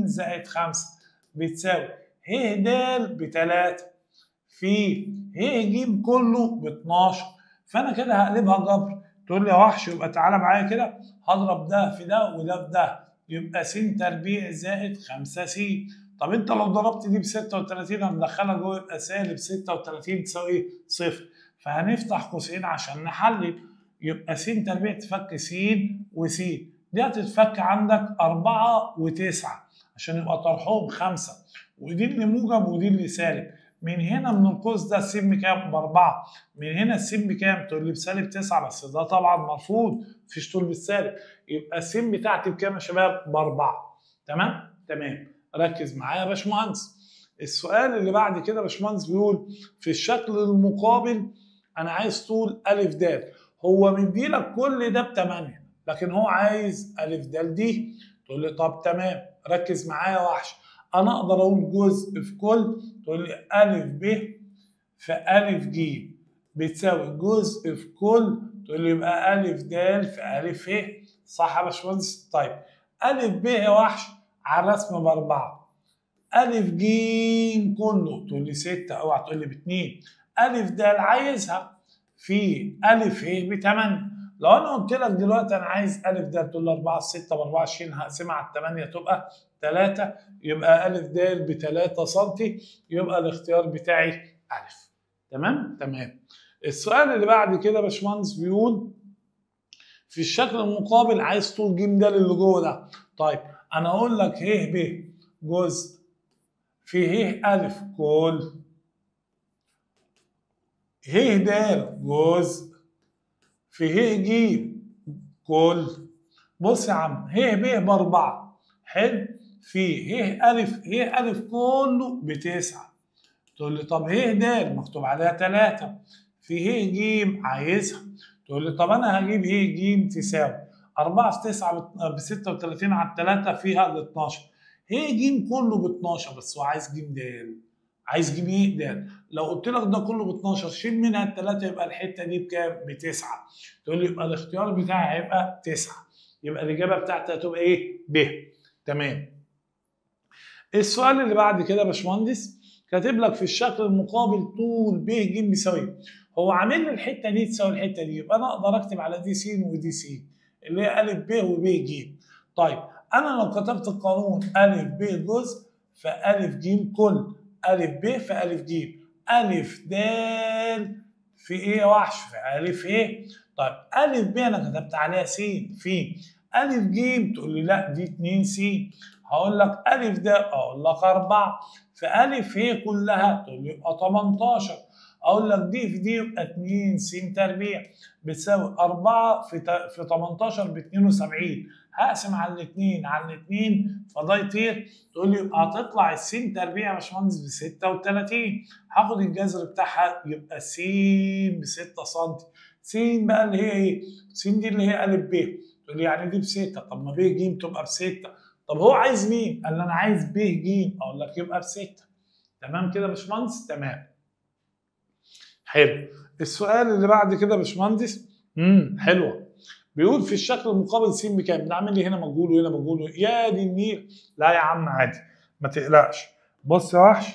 Speaker 1: زائد 5 بتساوي ه د ب3 في ه ج كله ب12. فانا كده هقلبها جبر، تقول لي يا وحش يبقى تعالى معايا كده، هضرب ده في ده وده في ده، يبقى س تربيع زائد 5 س. طب انت لو ضربت دي ب 36 هندخلها جوه يبقى سالب 36 تساوي ايه؟ صفر. فهنفتح قوسين عشان نحلل، يبقى س تربيع تفك س وس، دي هتتفك عندك 4 و9 عشان يبقى طرحهم 5، ودي اللي موجب ودي اللي سالب. من هنا من القوس ده س بكام؟ ب4. من هنا س بكام؟ تقول لي بسالب 9، بس ده طبعا مرفوض، مفيش طول بالسالب، يبقى س بتاعتي بكام يا شباب؟ ب4. تمام؟ تمام. ركز معايا يا باشمهندس. السؤال اللي بعد كده يا باشمهندس بيقول في الشكل المقابل انا عايز طول أ د، هو مديلك كل ده ب8، لكن هو عايز أ د دي. تقول لي طب تمام، ركز معايا يا وحش، انا اقدر اقول جزء في كل، تقول لي أ ب في أ ج بتساوي جزء في كل، تقول لي يبقى أ د في أ ه، صح يا باشمهندس؟ طيب أ ب يا وحش على الرسم ب4، أ ج كله تقول لي 6، اوعى تقول لي ب2، أ د عايزها في أ ه ب8. لو انا قلت لك دلوقتي انا عايز أ د، تقول لي 4 6 ب 24، هقسمها على 8 تبقى 3، يبقى أ د ب 3 سم، يبقى الاختيار بتاعي أ. تمام؟ تمام. السؤال اللي بعد كده يا باشمهندس بيقول في الشكل المقابل عايز طول ج د اللي جوه ده. طيب انا اقول لك ه ب جزء في ه أ كل ه د جزء في ه ج كل. بص يا عم، ه ب ب4، حلو، في ه أ، ه أ كله ب9. تقول لي طب ه د مكتوب عليها 3، في ه ج عايزها. تقول لي طب انا هجيب ه ج تساوي 4 في 9 ب 36 على 3 فيها ال 12، ه ج كله ب 12، بس هو عايز ج د، عايز ج ايه د. لو قلت لك ده كله ب 12 شيل منها الثلاثة، يبقى الحتة دي بكام؟ ب9. تقول لي يبقى الاختيار بتاعي هيبقى 9، يبقى الاجابة بتاعتي هتبقى ايه؟ ب. تمام. السؤال اللي بعد كده يا باشمهندس كاتب لك في الشكل المقابل طول ب ج بيساوي، هو عامل لي الحتة دي تساوي الحتة دي، يبقى انا اقدر اكتب على دي س ودي س اللي هي أ ب وب ج. طيب انا لو كتبت القانون أ ب جزء في أ ج كل أ ب في أ ج، أ د في ايه يا وحش؟ في أ ه. طيب أ ب انا كتبت عليها س في أ ج، تقول لي لا دي 2 س، هقول لك أ د، اقول لك 4 في أ ه كلها، تقول لي يبقى 18، اقول لك دي في دي يبقى 2 س تربيع بتساوي 4 في 18 ب 72، هقسم على الاثنين على الاثنين فده يطير، تقول لي يبقى هتطلع الس تربيع يا باشمهندس ب 36، هاخد الجذر بتاعها يبقى س ب 6 سم. س بقى اللي هي ايه؟ س دي اللي هي أ ب، تقول لي يعني دي ب6، طب ما ب ج تبقى ب6، طب هو عايز مين؟ قال لي انا عايز ب ج، اقول لك يبقى ب6. تمام كده يا باشمهندس؟ تمام. حلو. السؤال اللي بعد كده يا باشمهندس حلوة، بيقول في الشكل المقابل س بكام؟ ده عامل لي هنا مجهول وهنا مجهول، يا دي النيل. لا يا عم عادي ما تقلقش. بص يا وحش،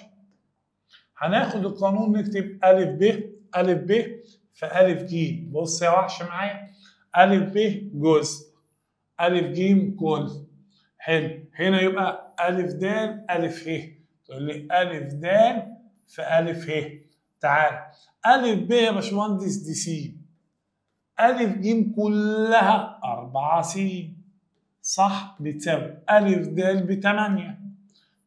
Speaker 1: هناخد القانون نكتب أ ب أ ب في أ ج. بص يا وحش معايا، أ ب جزء أ ج كل، حلو، هنا يبقى أ د أ ه، تقول لي أ د في أ ه. تعال أ ب يا باشمهندس دي س، أ ج كلها 4 س، صح، بتساوي أ د ب 8.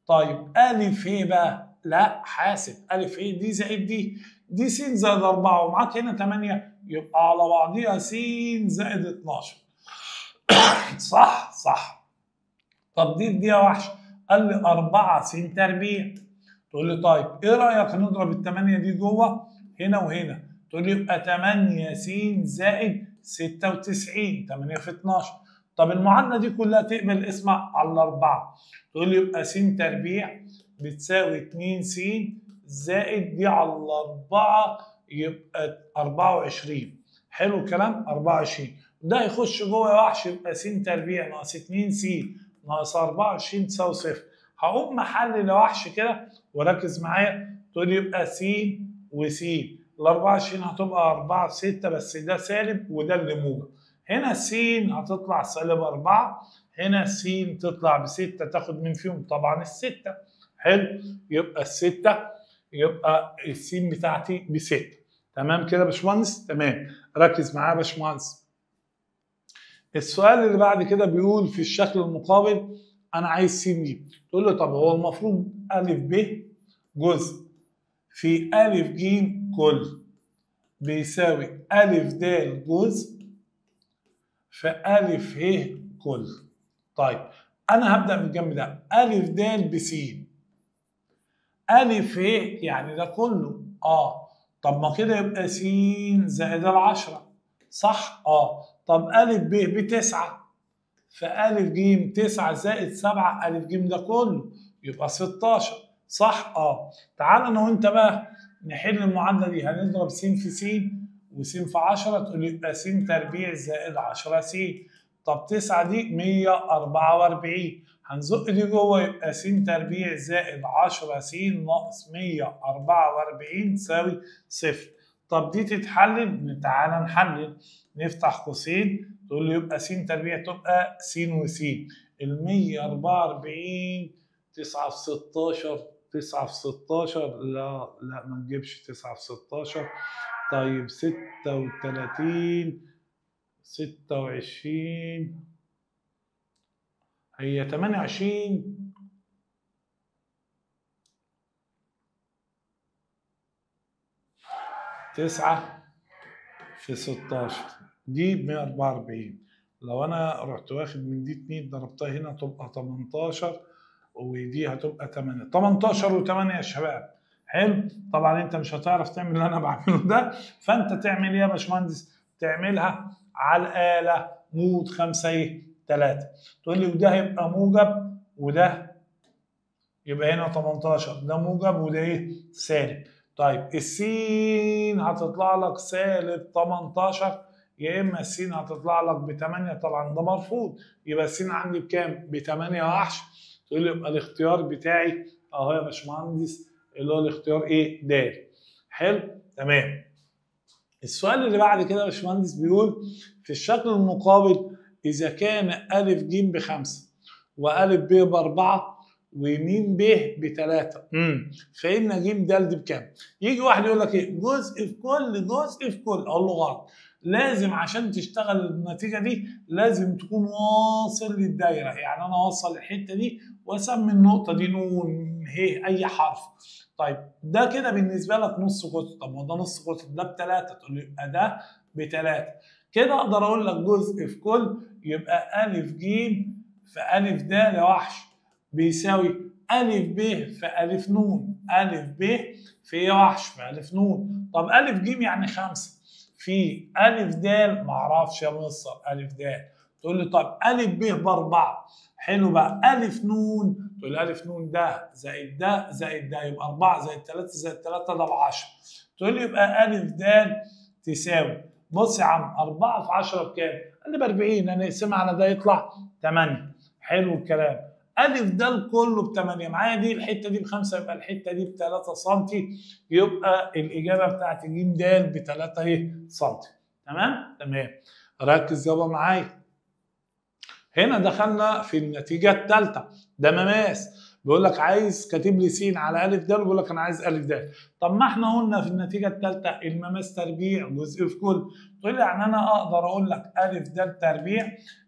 Speaker 1: طيب أ ه بقى، لا حاسب، أ ه دي زائد دي، دي س زائد 4 ومعاك هنا 8، يبقى على بعضيها س زائد 12. صح صح. طب دي يا وحش، قال لي 4 س تربيع، تقول لي طيب ايه رايك نضرب ال8 دي جوه هنا وهنا، تقول لي يبقى 8 س زائد 96، 8 في 12. طب المعادلة دي كلها تقبل اسمع على 4، تقول لي يبقى س تربيع بتساوي 2 س زائد دي على 4 يبقى 24. حلو الكلام، 24 ده يخش جوه يا وحش، يبقى س تربيع ناقص 2 س ناقص 24 تساوي 0. هقوم محلل يا وحش كده وركز معايا، تقول لي يبقى س وس، ال 24 هتبقى 4 في 6، بس ده سالب وده اللي موجب. هنا س هتطلع سالب 4، هنا س تطلع ب6، تاخد مين فيهم؟ طبعا الستة. حلو، يبقى الستة، يبقى الس بتاعتي ب6. تمام كده يا باشمهندس؟ تمام. ركز معايا يا باشمهندس. السؤال اللي بعد كده بيقول في الشكل المقابل انا عايز س دي. تقول له طب هو المفروض ا ب جزء في ا ج كل بيساوي ا د جزء في ا ه كل. طيب انا هبدأ من الجنب ده، ا د ب س، ا ه يعني ده كله طب ما كده يبقى س زائد 10 صح؟ طب ا ب ب9، فأ ج 9 زائد 7 أ ج ده كله يبقى 16 صح؟ تعال انا وانت بقى نحل المعادلة دي، هنضرب س في س وس في 10، تقول يبقى س تربيع زائد 10 س. طب 9 دي 144، هنزق دي جوه يبقى س تربيع زائد 10 س ناقص 144 تساوي 0. طب دي تتحلل، تعالى نحلل، نفتح قوسين تقول له يبقى س تربيع تبقى س وس، ال 144 9 في 16، 9 في 16 لا لا ما نجيبش 9 في 16. طيب 36 26 هي 28 9 في 16 دي ب 144. لو انا رحت واخد من دي 2 ضربتها هنا تبقى 18، ودي هتبقى 8، 18 و8 يا شباب. حلو. طبعا انت مش هتعرف تعمل اللي انا بعمله ده، فانت تعمل ايه يا باشمهندس؟ تعملها على الآلة mode 5 ايه 3. تقول لي وده هيبقى موجب وده يبقى هنا 18، ده موجب وده ايه؟ سالب. طيب السين هتطلع لك سالب 18، يا اما السين هتطلع لك ب 8، طبعا ده مرفوض، يبقى السين عندي بكام؟ ب 8 وحش. تقول لي يبقى الاختيار بتاعي اهو يا باشمهندس اللي هو الاختيار ايه؟ د. حلو تمام. السؤال اللي بعد كده يا باشمهندس بيقول في الشكل المقابل اذا كان ا ج ب5 وأ ب ب4 وم ب ب3 فإن ج د دي بكام؟ يجي واحد يقول لك ايه؟ جزء في كل جزء في كل، اقول له غلط. لازم عشان تشتغل النتيجة دي لازم تكون واصل للدايره، يعني انا اوصل الحتة دي واسمي النقطة دي نون ه اي حرف. طيب ده كده بالنسبة لك نص قطر، طب ما ده نص قطر ده ب3، تقول لي يبقى ده ب3. كده اقدر اقول لك جزء في كل يبقى ا ج في ا د يا وحش بيساوي ا ب في ا ن، ا ب في ايه يا وحش؟ في ا ن. طب ا ج يعني 5 في ا د معرفش يا مستر ا د. تقول لي طب ا ب ب4، حلو بقى ا ن، تقول لي ا ن ده زائد ده زائد ده يبقى 4 زائد 3 زائد 3 ده ب 10. تقول لي يبقى ا د تساوي، بص يا عم 4 في 10 بكام؟ قال لي ب 40، انا اقسمها على ده يطلع 8. حلو الكلام. ا د كله ب 8، معايا دي الحتة دي ب5 يبقى الحتة دي ب 3 سم، يبقى الاجابة بتاعت ج د ب 3 ايه سم. تمام؟ تمام. ركز يابا معايا. هنا دخلنا في النتيجة الثالثة، ده مماس بيقول لك عايز، كاتب لي س على ا د وبيقول لك انا عايز ا د. طب ما احنا قلنا في النتيجة الثالثة المماس تربيع جزء في كل، تقول لي يعني انا اقدر اقول لك ا د تربيع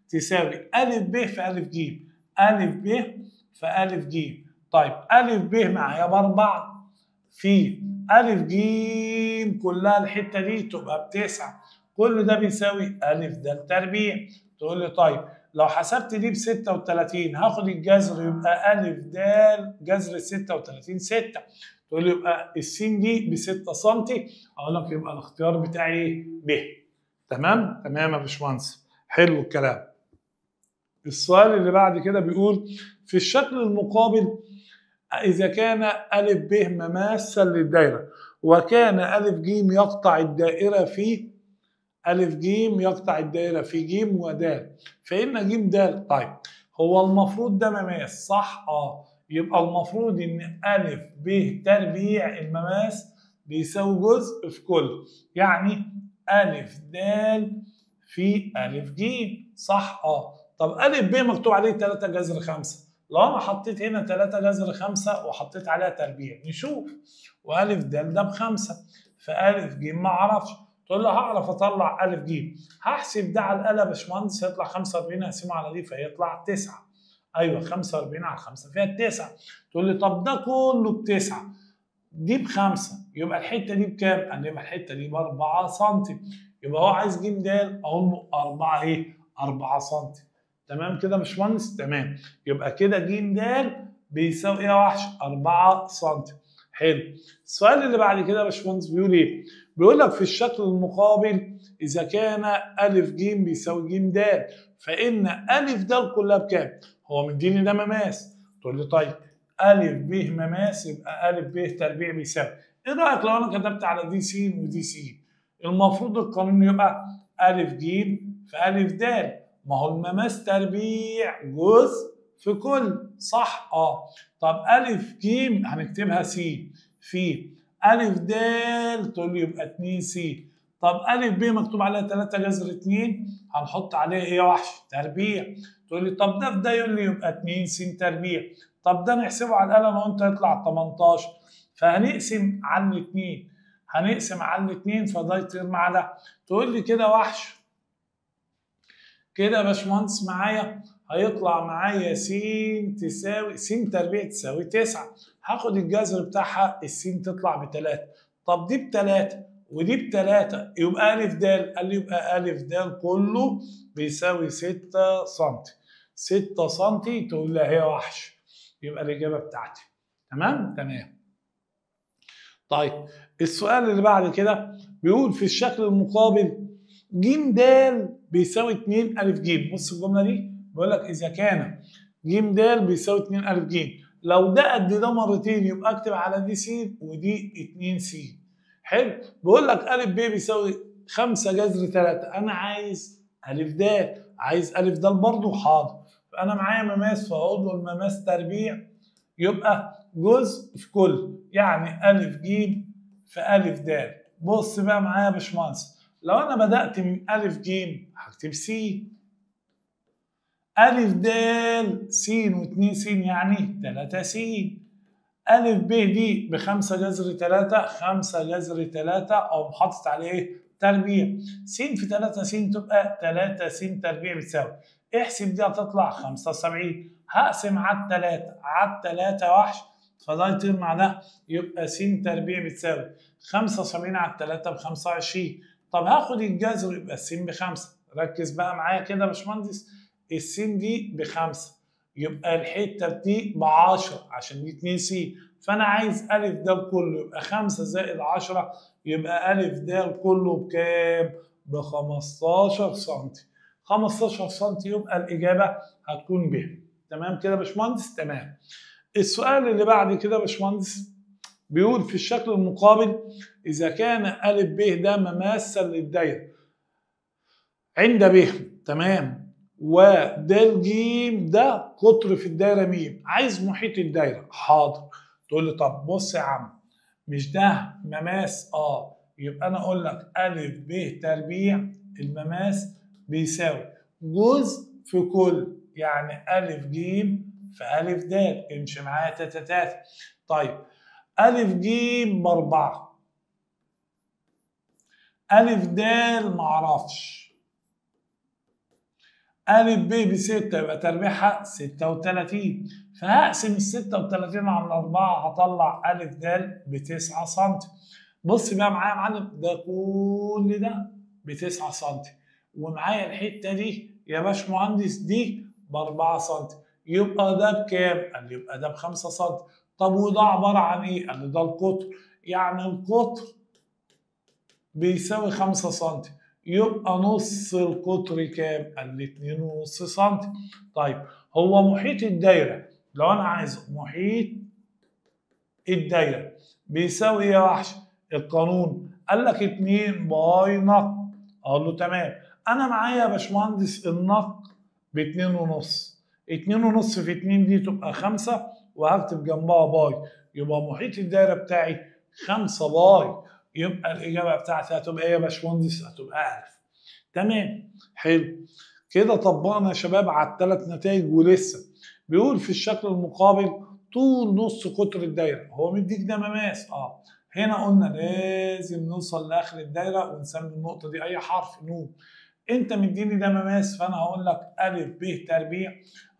Speaker 1: تساوي ا ب في ا ج، ا ب في ا ج. طيب ا ب معايا ب4 في ا ج كلها الحتة دي تبقى ب9، كل ده بيساوي ا د تربيع. تقول لي طيب لو حسبت دي ب 36 هاخد الجذر يبقى ا د جذر 36 6. تقول لي يبقى السين دي ب 6 سم، اقول لك يبقى الاختيار بتاعي ب. تمام؟ تمام يا باشمهندس. حلو الكلام. السؤال اللي بعد كده بيقول في الشكل المقابل إذا كان أ ب مماسا للدائرة وكان أ ج يقطع الدائرة في أ ج يقطع الدائرة في ج ود فإن ج د. طيب هو المفروض ده مماس صح؟ يبقى المفروض إن أ ب تربيع المماس بيساوي جزء في كل، يعني أ د في أ ج صح؟ طب أ ب مكتوب عليه 3 جذر 5، لو أنا حطيت هنا 3 جذر 5 وحطيت عليها تربيع نشوف، وأ د ده ب5 فأ ج ما أعرفش، تقول له هعرف أطلع أ ج، هحسب ده على الآلة يا باشمهندس هيطلع 45 هقسمه على دي فيطلع 9، ايوه 45 على 5 فيها 9. تقول لي طب ده كله ب9، دي ب5، يبقى الحتة دي بكام؟ قال لي يبقى الحتة دي ب4 سم. يبقى هو عايز ج د، اقول له 4 ايه؟ 4 سم. تمام كده يا باشمهندس؟ تمام. يبقى كده ج د بيساوي ايه يا وحش؟ 4 سم. حلو. السؤال اللي بعد كده يا باشمهندس بيقول ايه؟ بيقول لك في الشكل المقابل اذا كان ا ج بيساوي ج د فان ا د كلها بكام؟ هو مديني ده مماس. تقول لي طيب ا ب مماس، يبقى ا ب تربيع بيساوي. ايه رايك لو انا كتبت على دي س ودي س؟ المفروض القانون يبقى ا ج في ا د، ما هو المماس تربيع جزء في كل، صح؟ طب ا ج هنكتبها س في ا د، تقول لي يبقى 2 س. طب ا ب مكتوب عليها 3 جذر 2، هنحط عليها ايه يا وحش؟ تربيع. تقول لي طب ده في ده، يقول لي يبقى 2 س تربيع. طب ده نحسبه على القلم وانت يطلع 18، فهنقسم على 2، هنقسم على 2 فده يطير مع ده. تقول لي كده وحش كده يا باشمهندس معايا هيطلع معايا س تساوي س تربيع تساوي 9، هاخد الجذر بتاعها الس تطلع ب3. طب دي ب3 ودي ب3، يبقى ا د، قال لي يبقى ا د كله بيساوي 6 سم. 6 سم. تقول لها هي وحش، يبقى الاجابة بتاعتي. تمام؟ تمام. طيب السؤال اللي بعد كده بيقول في الشكل المقابل ج د بيساوي 2 ا ج. بص الجملة دي بيقول لك اذا كان ج د بيساوي 2 ا ج، لو ده قد ده مرتين يبقى اكتب على دي س ودي 2 س. حلو. بيقول لك ا ب بيساوي 5 جذر 3، انا عايز ا د، عايز ا د برضه، حاضر. فانا معايا مماس فهقول له المماس تربيع يبقى جزء في كل، يعني ا ج في ا د. بص بقى معايا يا باشمهندس، لو انا بدأت من ا ج هكتب س، ا د س و2 س يعني 3 س، ا ب دي ب5 جذر 3، 5 جذر 3 او حاطط عليه ايه؟ تربيع. س في 3 س تبقى 3 س تربيع بتساوي، احسب دي هتطلع 75، هقسم على التلاتة على التلاتة وحش فده يطير مع ده، يبقى س تربيع بتساوي 75 على التلاتة ب25. طب هاخد الجذر يبقى الس ب5. ركز بقى معايا كده يا باشمهندس، الس دي ب5 يبقى الحتة دي ب10 عشان دي 2 س، فانا عايز ا د كله يبقى 5 زائد 10 يبقى ا د كله بكام؟ ب 15 سم. 15 سم يبقى الاجابة هتكون ب. تمام كده يا باشمهندس؟ تمام. السؤال اللي بعد كده يا باشمهندس بيقول في الشكل المقابل اذا كان ا ب ده مماسا للدايره عند ب، تمام، ود ج ده قطر في الدايرة م، عايز محيط الدايرة، حاضر. تقول لي طب بص يا عم، مش ده مماس؟ يبقى انا اقول لك ا ب تربيع المماس بيساوي جزء في كل، يعني ا ج في ا د. امشي معايا تاتا تاتا. طيب ا ج ب4، ا د معرفش، ا ب ب6 يبقى تربيعها 36، فهقسم ال 36 على 4 هطلع ا د ب9 سم. بص بقى معايا يا معلم، ده كل ده ب9 سم، ومعايا الحتة دي يا باشمهندس دي ب4 سم، يبقى ده بكام؟ قال لي يبقى ده ب5 سم. طب وده عبارة عن ايه؟ قال لي ده القطر، يعني القطر بيساوي 5 سم، يبقى نص القطر كام؟ قال لي 2.5 سم. طيب هو محيط الدايرة، لو انا عايز محيط الدايرة بيساوي ايه يا وحش؟ القانون قال لك 2 باي نق، اقول له تمام. انا معايا يا باشمهندس النق ب 2.5، 2.5 في 2 دي تبقى 5، وهكتب جنبها باي، يبقى محيط الدايرة بتاعي 5 باي، يبقى الاجابة بتاعتي هتبقى ايه يا باشمهندس؟ هتبقى 1000. تمام، حلو كده. طبقنا يا شباب على الثلاث نتائج ولسه بيقول في الشكل المقابل طول نص قطر الدايرة، هو مديك ده مماس. هنا قلنا لازم نوصل لاخر الدايرة ونسمي النقطة دي اي حرف نون. انت مديني ده مماس، فانا هقول لك ا ب تربيع،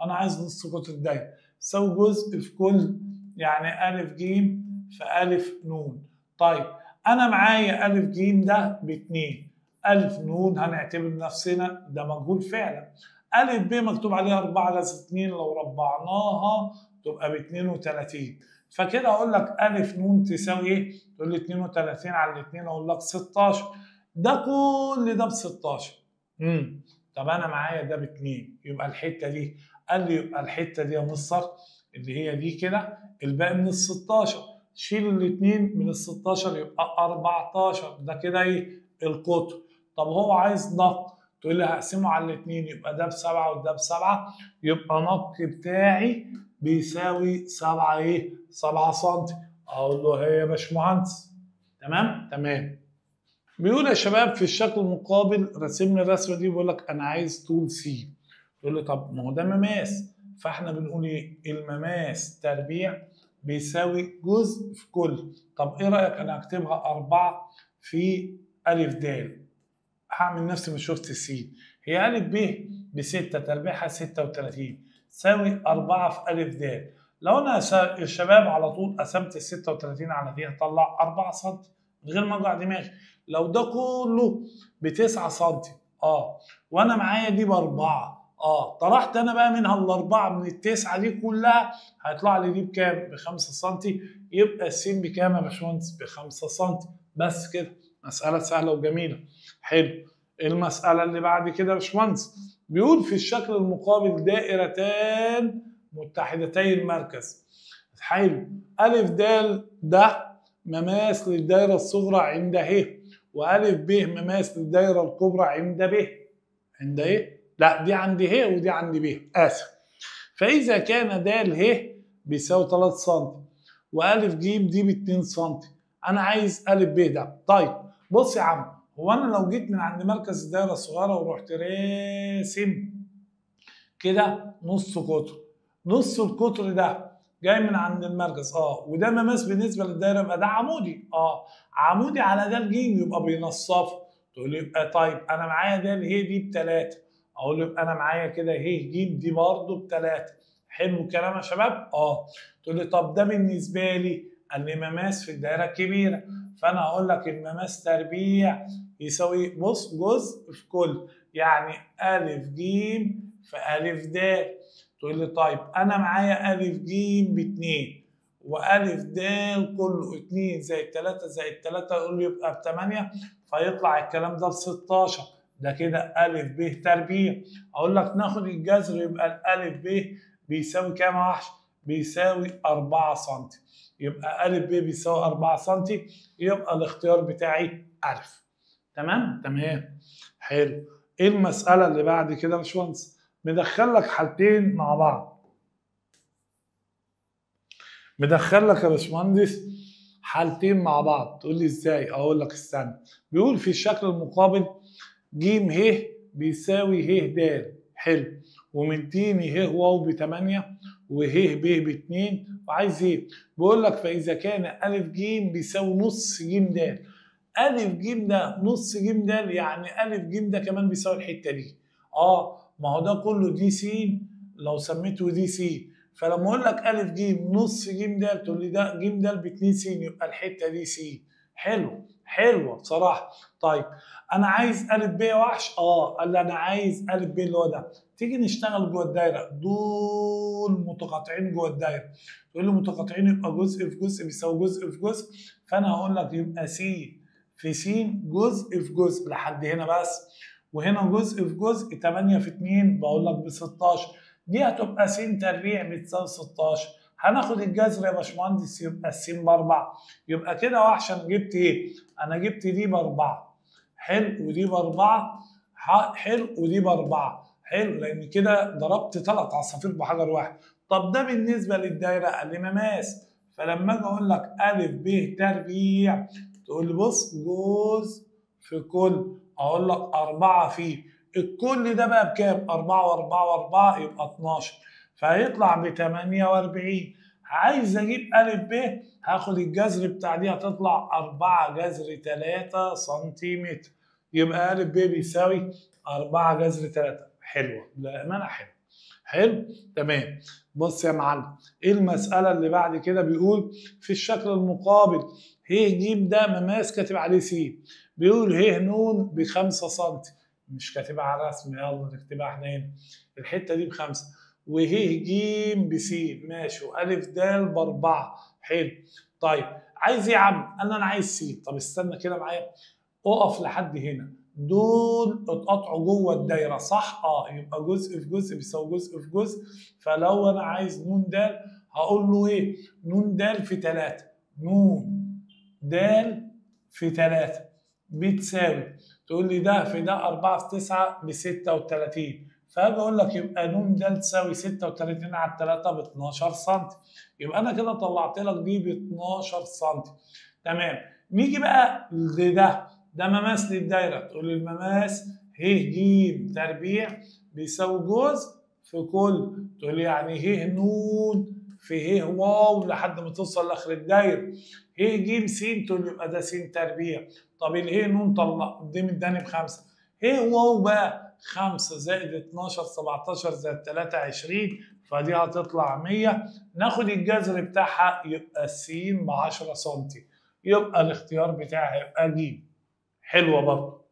Speaker 1: انا عايز نص قطر الدايرة تساوي جزء في كل، يعني ا ج في ا ن. طيب انا معايا ا ج ده ب2، ا ن هنعتبر نفسنا ده مجهول فعلا. ا ب مكتوب عليها 4 جذر 2، لو ربعناها تبقى ب 32، فكده اقول لك ا ن تساوي ايه؟ تقول لي 32 على 2، اقول لك 16، ده كل ده ب 16. طب انا معايا ده ب 2، يبقى الحتة دي، قال لي يبقى الحتة دي يا مستر اللي هي دي كده الباقي من ال 16، شيل الاثنين من ال 16 يبقى 14، ده كده ايه؟ القطر. طب هو عايز نق، تقول لي هقسمه على الاثنين، يبقى ده ب7 وده ب7، يبقى نق بتاعي بيساوي 7 ايه؟ 7 سم. اقول له هي يا باشمهندس. تمام؟ تمام. بيقول يا شباب في الشكل المقابل راسم لي الرسمة دي، بيقول لك انا عايز طول س. تقول لي طب ما هو ده مماس، فاحنا بنقول ايه؟ المماس تربيع بيساوي جزء في كل. طب ايه رايك انا هكتبها 4 في ا د، هعمل نفسي ما شفت س. هي ا ب ب6 تربيعها 36 تساوي 4 في ا د. لو انا يا شباب على طول قسمت ال 36 على دي هطلع 4 سم من غير ما اوجع دماغي. لو ده كله ب 9 سم وانا معايا دي ب4، طرحت انا بقى منها الاربعة من التسعة دي كلها، هيطلع لي دي بكام؟ ب 5 سم. يبقى الس بكام يا باشمهندس؟ ب 5 سم. بس كده، مسألة سهلة وجميلة. حلو. المسألة اللي بعد كده يا باشمهندس بيقول في الشكل المقابل دائرتان متحدتي المركز. حلو. أ د ده مماس للدائرة الصغرى عند ه، وأ ب مماس للدائرة الكبرى عند ب. عند ايه؟ لا دي عند ه ودي عند ب، آسف. فإذا كان د ه بيساوي 3 سم وأ ج دي ب 2 سم، أنا عايز أ ب ده. طيب بص يا عم، هو أنا لو جيت من عند مركز الدائرة الصغيرة ورحت راسم كده نص قطر، نص القطر ده جاي من عند المركز وده مماس بالنسبة للدايرة، يبقى ده عمودي، عمودي على ده الجيم يبقى بينصفه. تقول لي يبقى طيب أنا معايا ده ه دي ب3، أقول له يبقى أنا معايا كده ه ج دي برضه ب3. حلو الكلام يا شباب؟ تقول لي طب ده بالنسبة لي قال لي مماس في الدايرة الكبيرة، فأنا هقول لك المماس تربيع يساوي بص جزء في كل، يعني أ ج في أ د. تقول لي طيب أنا معايا أ ج ب2 وأ د كله 2 زائد 3 زائد 3، يقول لي يبقى ب8، فيطلع الكلام ده ب16. ده كده أ ب تربيع. أقول لك ناخد الجذر، يبقى الأ ب بيساوي كام يا وحش؟ بيساوي 4 سم. يبقى أ ب بيساوي 4 سم، يبقى الاختيار بتاعي أ. تمام؟ تمام. حلو. ايه المسألة اللي بعد كده يا باشمهندس؟ مدخل لك حالتين مع بعض. مدخل لك يا باشمهندس حالتين مع بعض. تقول لي ازاي؟ اقول لك استنى. بيقول في الشكل المقابل ج ه بيساوي ه د. حلو. ومديني ه واو ب8 وه ب ب2، وعايز ايه؟ بيقول لك فاذا كان ا ج بيساوي نص ج د. ا ج ده نص ج د، يعني ا ج ده كمان بيساوي الحتة دي. ما هو ده كله دي س، لو سميته دي س، فلما اقول لك ا ج نص ج د تقول لي ده ج د ب 2 س، يبقى الحتة دي س. حلو، حلوة بصراحة. طيب انا عايز ا ب يا وحش. قال لي انا عايز ا ب اللي هو ده. تيجي نشتغل جوه الدايرة، دول متقاطعين جوه الدايرة. تقول لي متقاطعين يبقى جزء في جزء بيساوي جزء في جزء، فانا هقول لك يبقى س في س جزء في جزء لحد هنا بس، وهنا جزء في جزء 8 في 2 بقول لك ب 16، دي هتبقى س تربيع بتساوي 16. هناخد الجذر يا باشمهندس، يبقى الس ب4. يبقى كده وحش انا جبت ايه؟ انا جبت دي ب4، حلو، ودي ب4، حلو، ودي ب4، حلو، لان كده ضربت 3 عصافير بحجر واحد. طب ده بالنسبة للدايره قال لي مماس، فلما اجي اقول لك ا ب تربيع تقول لي بص جزء في كل، اقول لك 4 في الكل ده بقى بكام؟ 4 و4 و4 يبقى 12، فهيطلع ب 48. عايز اجيب ا ب، هاخد الجذر بتاع دي هتطلع 4 جذر 3 سنتيمتر. يبقى أ ب بيساوي 4 جذر 3. حلوة للأمانة، حلوة. حلو تمام. بص يا معلم ايه المسألة اللي بعد كده؟ بيقول في الشكل المقابل ه ج ده مماس كاتب عليه س، بيقول ه ن ب 5 سم، مش كاتبها على الرسم، يلا نكتبها احنا هنا، الحتة دي ب5، وه ج ب س ماشي، وألف د ب4. حلو. طيب عايز ايه يا عم؟ قال انا عايز س. طب استنى كده معايا، اقف لحد هنا، دول اتقطعوا جوه الدايرة صح؟ يبقى جزء في جزء بيساوي جزء في جزء. فلو انا عايز ن د هقول له ايه؟ ن د في 3، ن د في 3 بتساوي، تقول لي ده في ده 4 في 9 ب 36، فاجي اقول لك يبقى ن د تساوي 36 على 3 ب 12 سم. يبقى انا كده طلعت لك دي ب 12 سم. تمام. نيجي بقى لده، ده مماس للدايره، تقول لي المماس ه ج تربيع بيساوي جزء في كل، تقول لي يعني ه ن في ه واو لحد ما توصل لاخر الدايرة، ه ج س تقول لي يبقى ده س تربيع. طب اله ن طلع دي مداني ب5، ه واو بقى 5 زائد 12 17 زائد 3 20، فدي هتطلع 100، ناخد الجذر بتاعها يبقى س ب 10 سم، يبقى الاختيار بتاعها يبقى ج. حلوة برضه.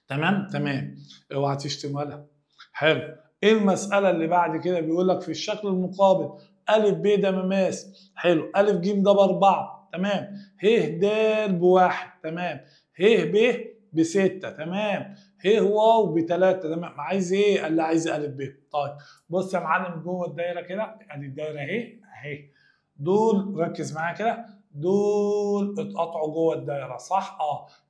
Speaker 1: تمام تمام، اوعى تشتم ولا. حلو. ايه المسالة اللي بعد كده؟ بيقول لك في الشكل المقابل أ ب ده مماس، حلو، أ ج ده ب4، تمام، ه د ب1، تمام، ه ب ب6، تمام، ه واو ب3، تمام. عايز ايه؟ قال لي عايز أ ب. طيب بص يا معلم، جوه الدايرة كده، ادي الدايرة اهي اهي، دول ركز معايا كده، دول اتقطعوا جوه الدايرة صح؟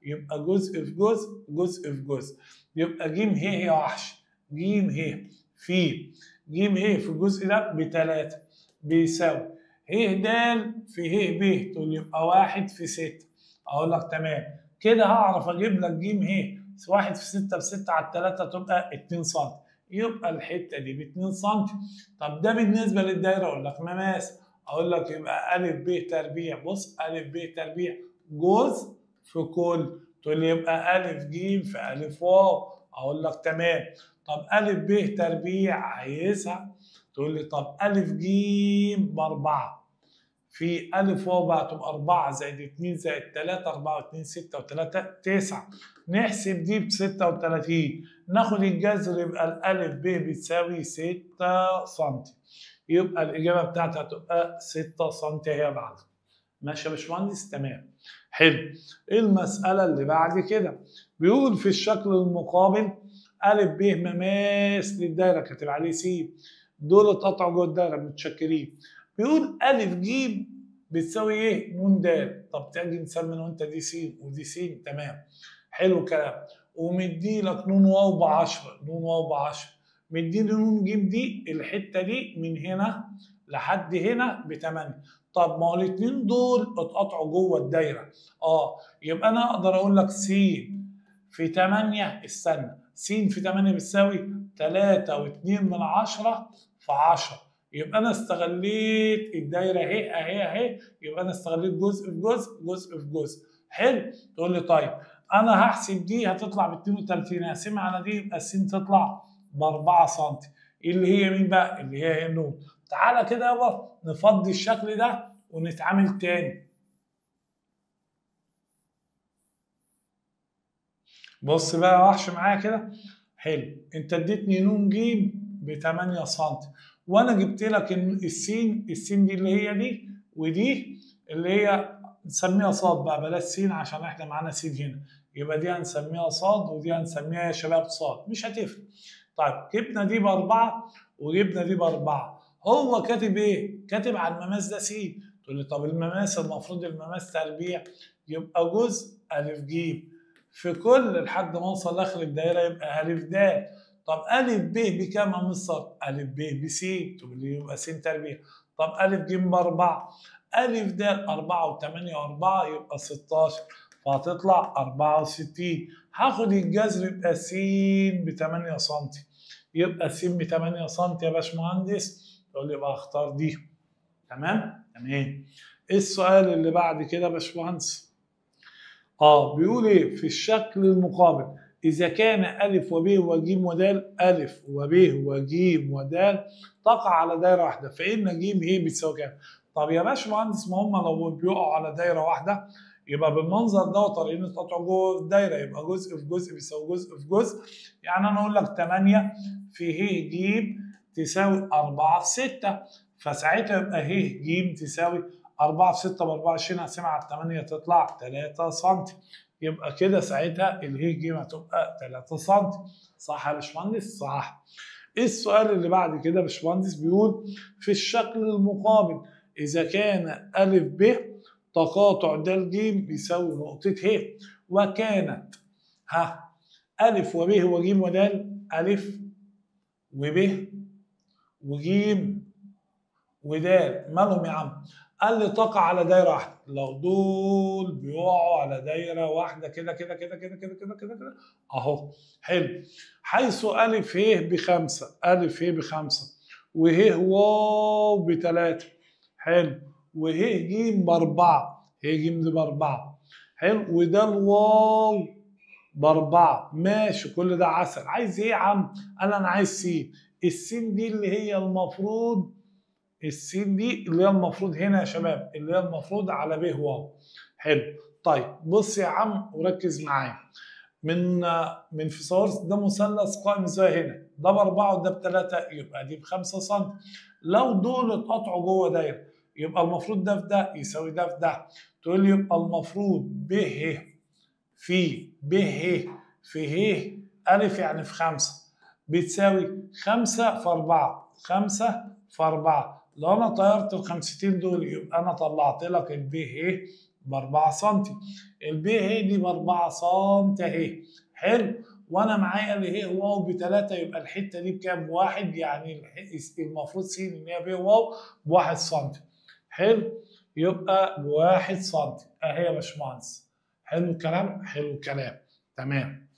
Speaker 1: يبقى جزء في جزء جزء في جزء، يبقى ج ه يا وحش، ج ه في ج ه في الجزء ده ب3 بيساوي ه د في ه ب، تقول يبقى 1 في 6. اقول لك تمام كده، هعرف اجيب لك ج ه 1 في 6 ب6 على 3 تبقى 2 سم، يبقى الحتة دي ب 2 سم. طب ده بالنسبة للدايره، اقول لك مماس، اقول لك يبقى أ ب تربيع، بص أ ب تربيع جزء في كل، تقول لي يبقى أ ج في أ واو، اقول لك تمام. طب أ ب تربيع عايزها، تقول لي طب أ ج ب4 في أ واو بقى تبقى 4 زائد 2 زائد 3، 4 و2 6 و3 9، نحسب دي ب 36، ناخد الجذر يبقى الألف ب بتساوي 6 سم، يبقى الإجابة بتاعتها هتبقى 6 سم هي بعد. ماشي يا باشمهندس؟ تمام. حلو. ايه المسألة اللي بعد كده؟ بيقول في الشكل المقابل أ ب مماس للدايرة كاتب عليه س، دول اتقطعوا جوه الدايرة متشكرين. بيقول أ ج بتساوي ايه؟ ن د. طب تيجي نسمي انا وانت دي س ودي س، تمام. حلو الكلام. ومدي لك ن واو ب 10، ن واو ب 10، مديني ن ج دي الحتة دي من هنا لحد هنا ب 8. طب ما هو الاثنين دول اتقطعوا جوه الدايرة، يبقى انا اقدر اقول لك س في 8، استنى، س في 8 بتساوي 3.2 في 10، يبقى انا استغليت الدايرة اهي اهي اهي، يبقى انا استغليت جزء في جزء جزء في جزء. حلو. تقول لي طيب انا هحسب دي هتطلع ب 32، هقسمها على دي يبقى س تطلع ب 4 سم، اللي هي مين بقى؟ اللي هي النون. تعالى كده يابا نفضي الشكل ده ونتعامل تاني. بص بقى يا وحش معايا كده. حلو، انت اديتني ن ج ب 8 سم، وانا جبت لك السين، السين دي اللي هي دي، ودي اللي هي نسميها صاد بقى، بلاش سين عشان احنا معانا سين هنا، يبقى دي هنسميها صاد ودي هنسميها يا شباب صاد، مش هتفرق. طيب جبنا دي ب4 وجبنا دي ب4، هو كاتب ايه؟ كاتب على المماس ده س. تقول لي طب المماس المفروض المماس تربيع، يبقى جزء أ ج في كل لحد ما اوصل لاخر الدايرة يبقى أ د. طب أ ب بكام يا مستر؟ أ ب ب س، تقول لي يبقى س تربيع. طب أ ج ب4، أ د 4 و8 و4 يبقى 16، فهتطلع 64. هاخد الجذر يبقى س ب 8 سم، يبقى س ب 8 سم يا باشمهندس. تقول لي يبقى اختار دي. تمام؟ تمام. ايه السؤال اللي بعد كده يا باشمهندس؟ بيقول ايه؟ في الشكل المقابل إذا كان أ وب وج ود، أ وب وج ود تقع على دايرة واحدة، فإن ج ه بتساوي كام؟ طب يا باشمهندس ما هم لو بيقعوا على دايرة واحدة يبقى بالمنظر ده طالعين يتقاطعوا جوه الدايرة، يبقى جزء في جزء بيساوي جزء في جزء. يعني أنا أقول لك 8 في ه ج تساوي 4 في 6، فساعتها يبقى ه ج تساوي 4 في 6 ب 24، هقسمها على 8 تطلع 3 سم. يبقى كده ساعتها اله ج هتبقى 3 سم. صح يا باشمهندس؟ صح. ايه السؤال اللي بعد كده يا باشمهندس؟ بيقول في الشكل المقابل إذا كان أ ب تقاطع د ج بيساوي نقطة ه، وكانت ها أ وب وج ود، أ وب وج ود مالهم يا عم؟ قال لي تقع على دايرة واحدة. لو دول بيقعوا على دايرة واحدة كده كده كده كده كده كده كده كده اهو، حلو. حيث أ ه ب5، أ ه ب5 وه واو ب3، حلو، وه ج ب4، ه ج دي ب4، حلو، وده الواو ب4، ماشي، كل ده عسل. عايز ايه يا عم؟ قال انا عايز س. السين دي اللي هي المفروض، السين دي اللي هي المفروض هنا يا شباب، اللي هي المفروض على ب واو. حلو. طيب بص يا عم وركز معايا، من فيثاغورس ده مثلث قائم الزاوية هنا، ده ب4 وده ب3، يبقى دي ب5 سم. لو دول اتقطعوا جوه دايرة يبقى المفروض ده في ده يساوي ده في ده. تقول لي يبقى المفروض ب في ب في ه أ يعني في 5 بتساوي 5 في 4، 5 في 4. لو انا طيرت الخمستين دول يبقى انا طلعت لك الب ه ب 4 سم. الب ه دي ب 4 سم اهي، حلو. وانا معايا ال ه واو ب 3، يبقى الحتة دي بكام؟ 1، يعني المفروض س ان هي ب واو ب 1 سم. حلو، يبقى ب 1 سم اهي يا باشمهندس. حلو الكلام؟ حلو الكلام، تمام.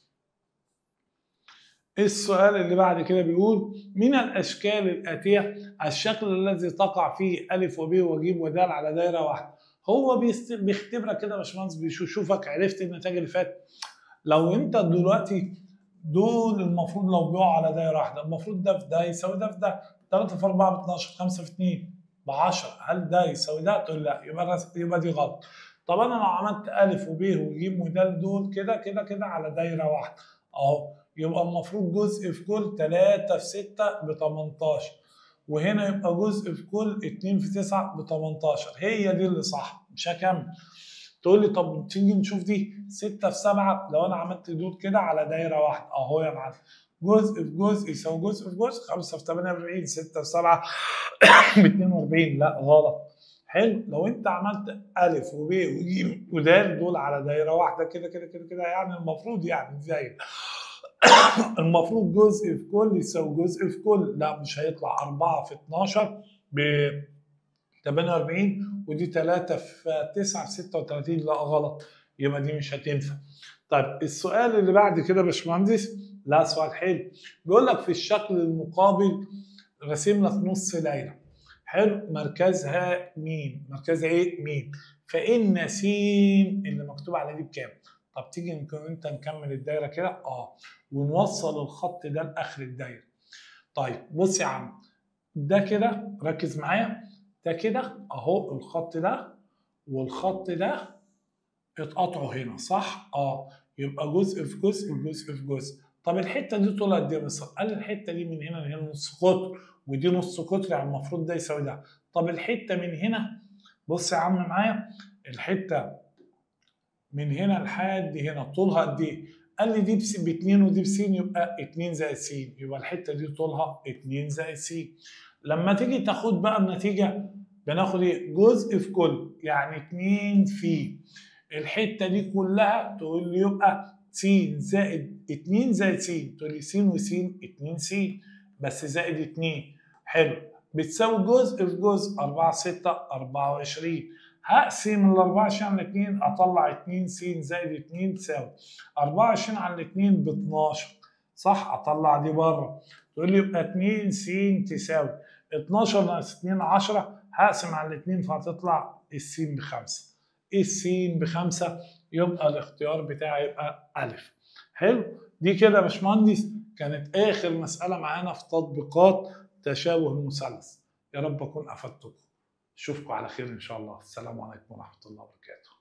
Speaker 1: السؤال اللي بعد كده بيقول من الاشكال الاتية الشكل الذي تقع فيه أ وب وج ود على دايرة واحدة. هو بيختبرك كده يا باشمهندس، بيشوفك عرفت النتائج اللي فاتت. لو انت دلوقتي دول المفروض لو بيقعوا على دايرة واحدة المفروض ده في ده يساوي ده في ده، 3 في 4 ب 12، 5 في 2 ب 10، هل ده يساوي ده؟ تقول لا، يبقى دي غلط. طب انا لو عملت أ وب وج ود دول كده كده كده على دايرة واحدة اهو، يبقى المفروض جزء في كل 3 في 6 ب 18، وهنا يبقى جزء في كل 2 في 9 ب 18. هي دي اللي صح، مش هكمل. تقول لي طب تيجي نشوف دي 6 في 7، لو انا عملت دول كده على دايرة واحدة اهو يا معلم، جزء في جزء يساوي جزء في جزء، 5 في 48، 6 في 7 ب 42، لا غلط. حلو. لو انت عملت أ وب وج ود دول على دايرة واحدة كده كده كده كده، يعني المفروض يعني ازاي؟ المفروض جزء في كل يساوي جزء في كل، لا مش هيطلع. 4 في 12 ب 48، ودي 3 في 9 في 36، لا غلط، يبقى دي مش هتنفع. طيب السؤال اللي بعد كده يا باشمهندس، لا سؤال حلو، بيقول لك في الشكل المقابل راسم لك نص دايرة، حلو، مركزها ميم، مركزها ايه؟ ميم، فإن س اللي مكتوب على دي بكام؟ طب تيجي انت نكمل الدايرة كده ونوصل الخط ده لاخر الدايرة. طيب بص يا عم، ده كده ركز معايا، ده كده اهو الخط ده والخط ده اتقطعوا هنا صح؟ يبقى جزء في جزء وجزء في جزء. طب الحتة دي طولها قد ايه بالظبط؟ قال الحتة دي من هنا لهنا نص قطر، ودي نص قطر، يعني المفروض ده يساوي ده. طب الحتة من هنا، بص يا عم معايا، الحتة من هنا لحد هنا طولها قد ايه؟ قال لي دي ب2 ودي بس، يبقى 2 زائد س، يبقى الحتة دي طولها 2 زائد س. لما تيجي تاخد بقى النتيجة بناخد ايه؟ جزء في كل، يعني 2 في الحتة دي كلها، تقول لي يبقى س زائد 2 زائد س، تقول لي س وس 2 س بس زائد 2، حلو، بتساوي جزء في جزء 4 6 24. هقسم ال 24 على 2 اطلع 2 س زائد 2 تساوي 24 على 2 ب 12، صح؟ اطلع دي بره، تقول لي يبقى 2 س تساوي 12 ناقص 2 10، هقسم على 2 فهتطلع الس ب5. السين ب5، يبقى الاختيار بتاعي يبقى ألف. حلو، دي كده يا باشمهندس كانت آخر مسألة معانا في تطبيقات تشابه المثلث. يا رب أكون أفدتكم. أشوفكم على خير إن شاء الله. السلام عليكم ورحمة الله وبركاته.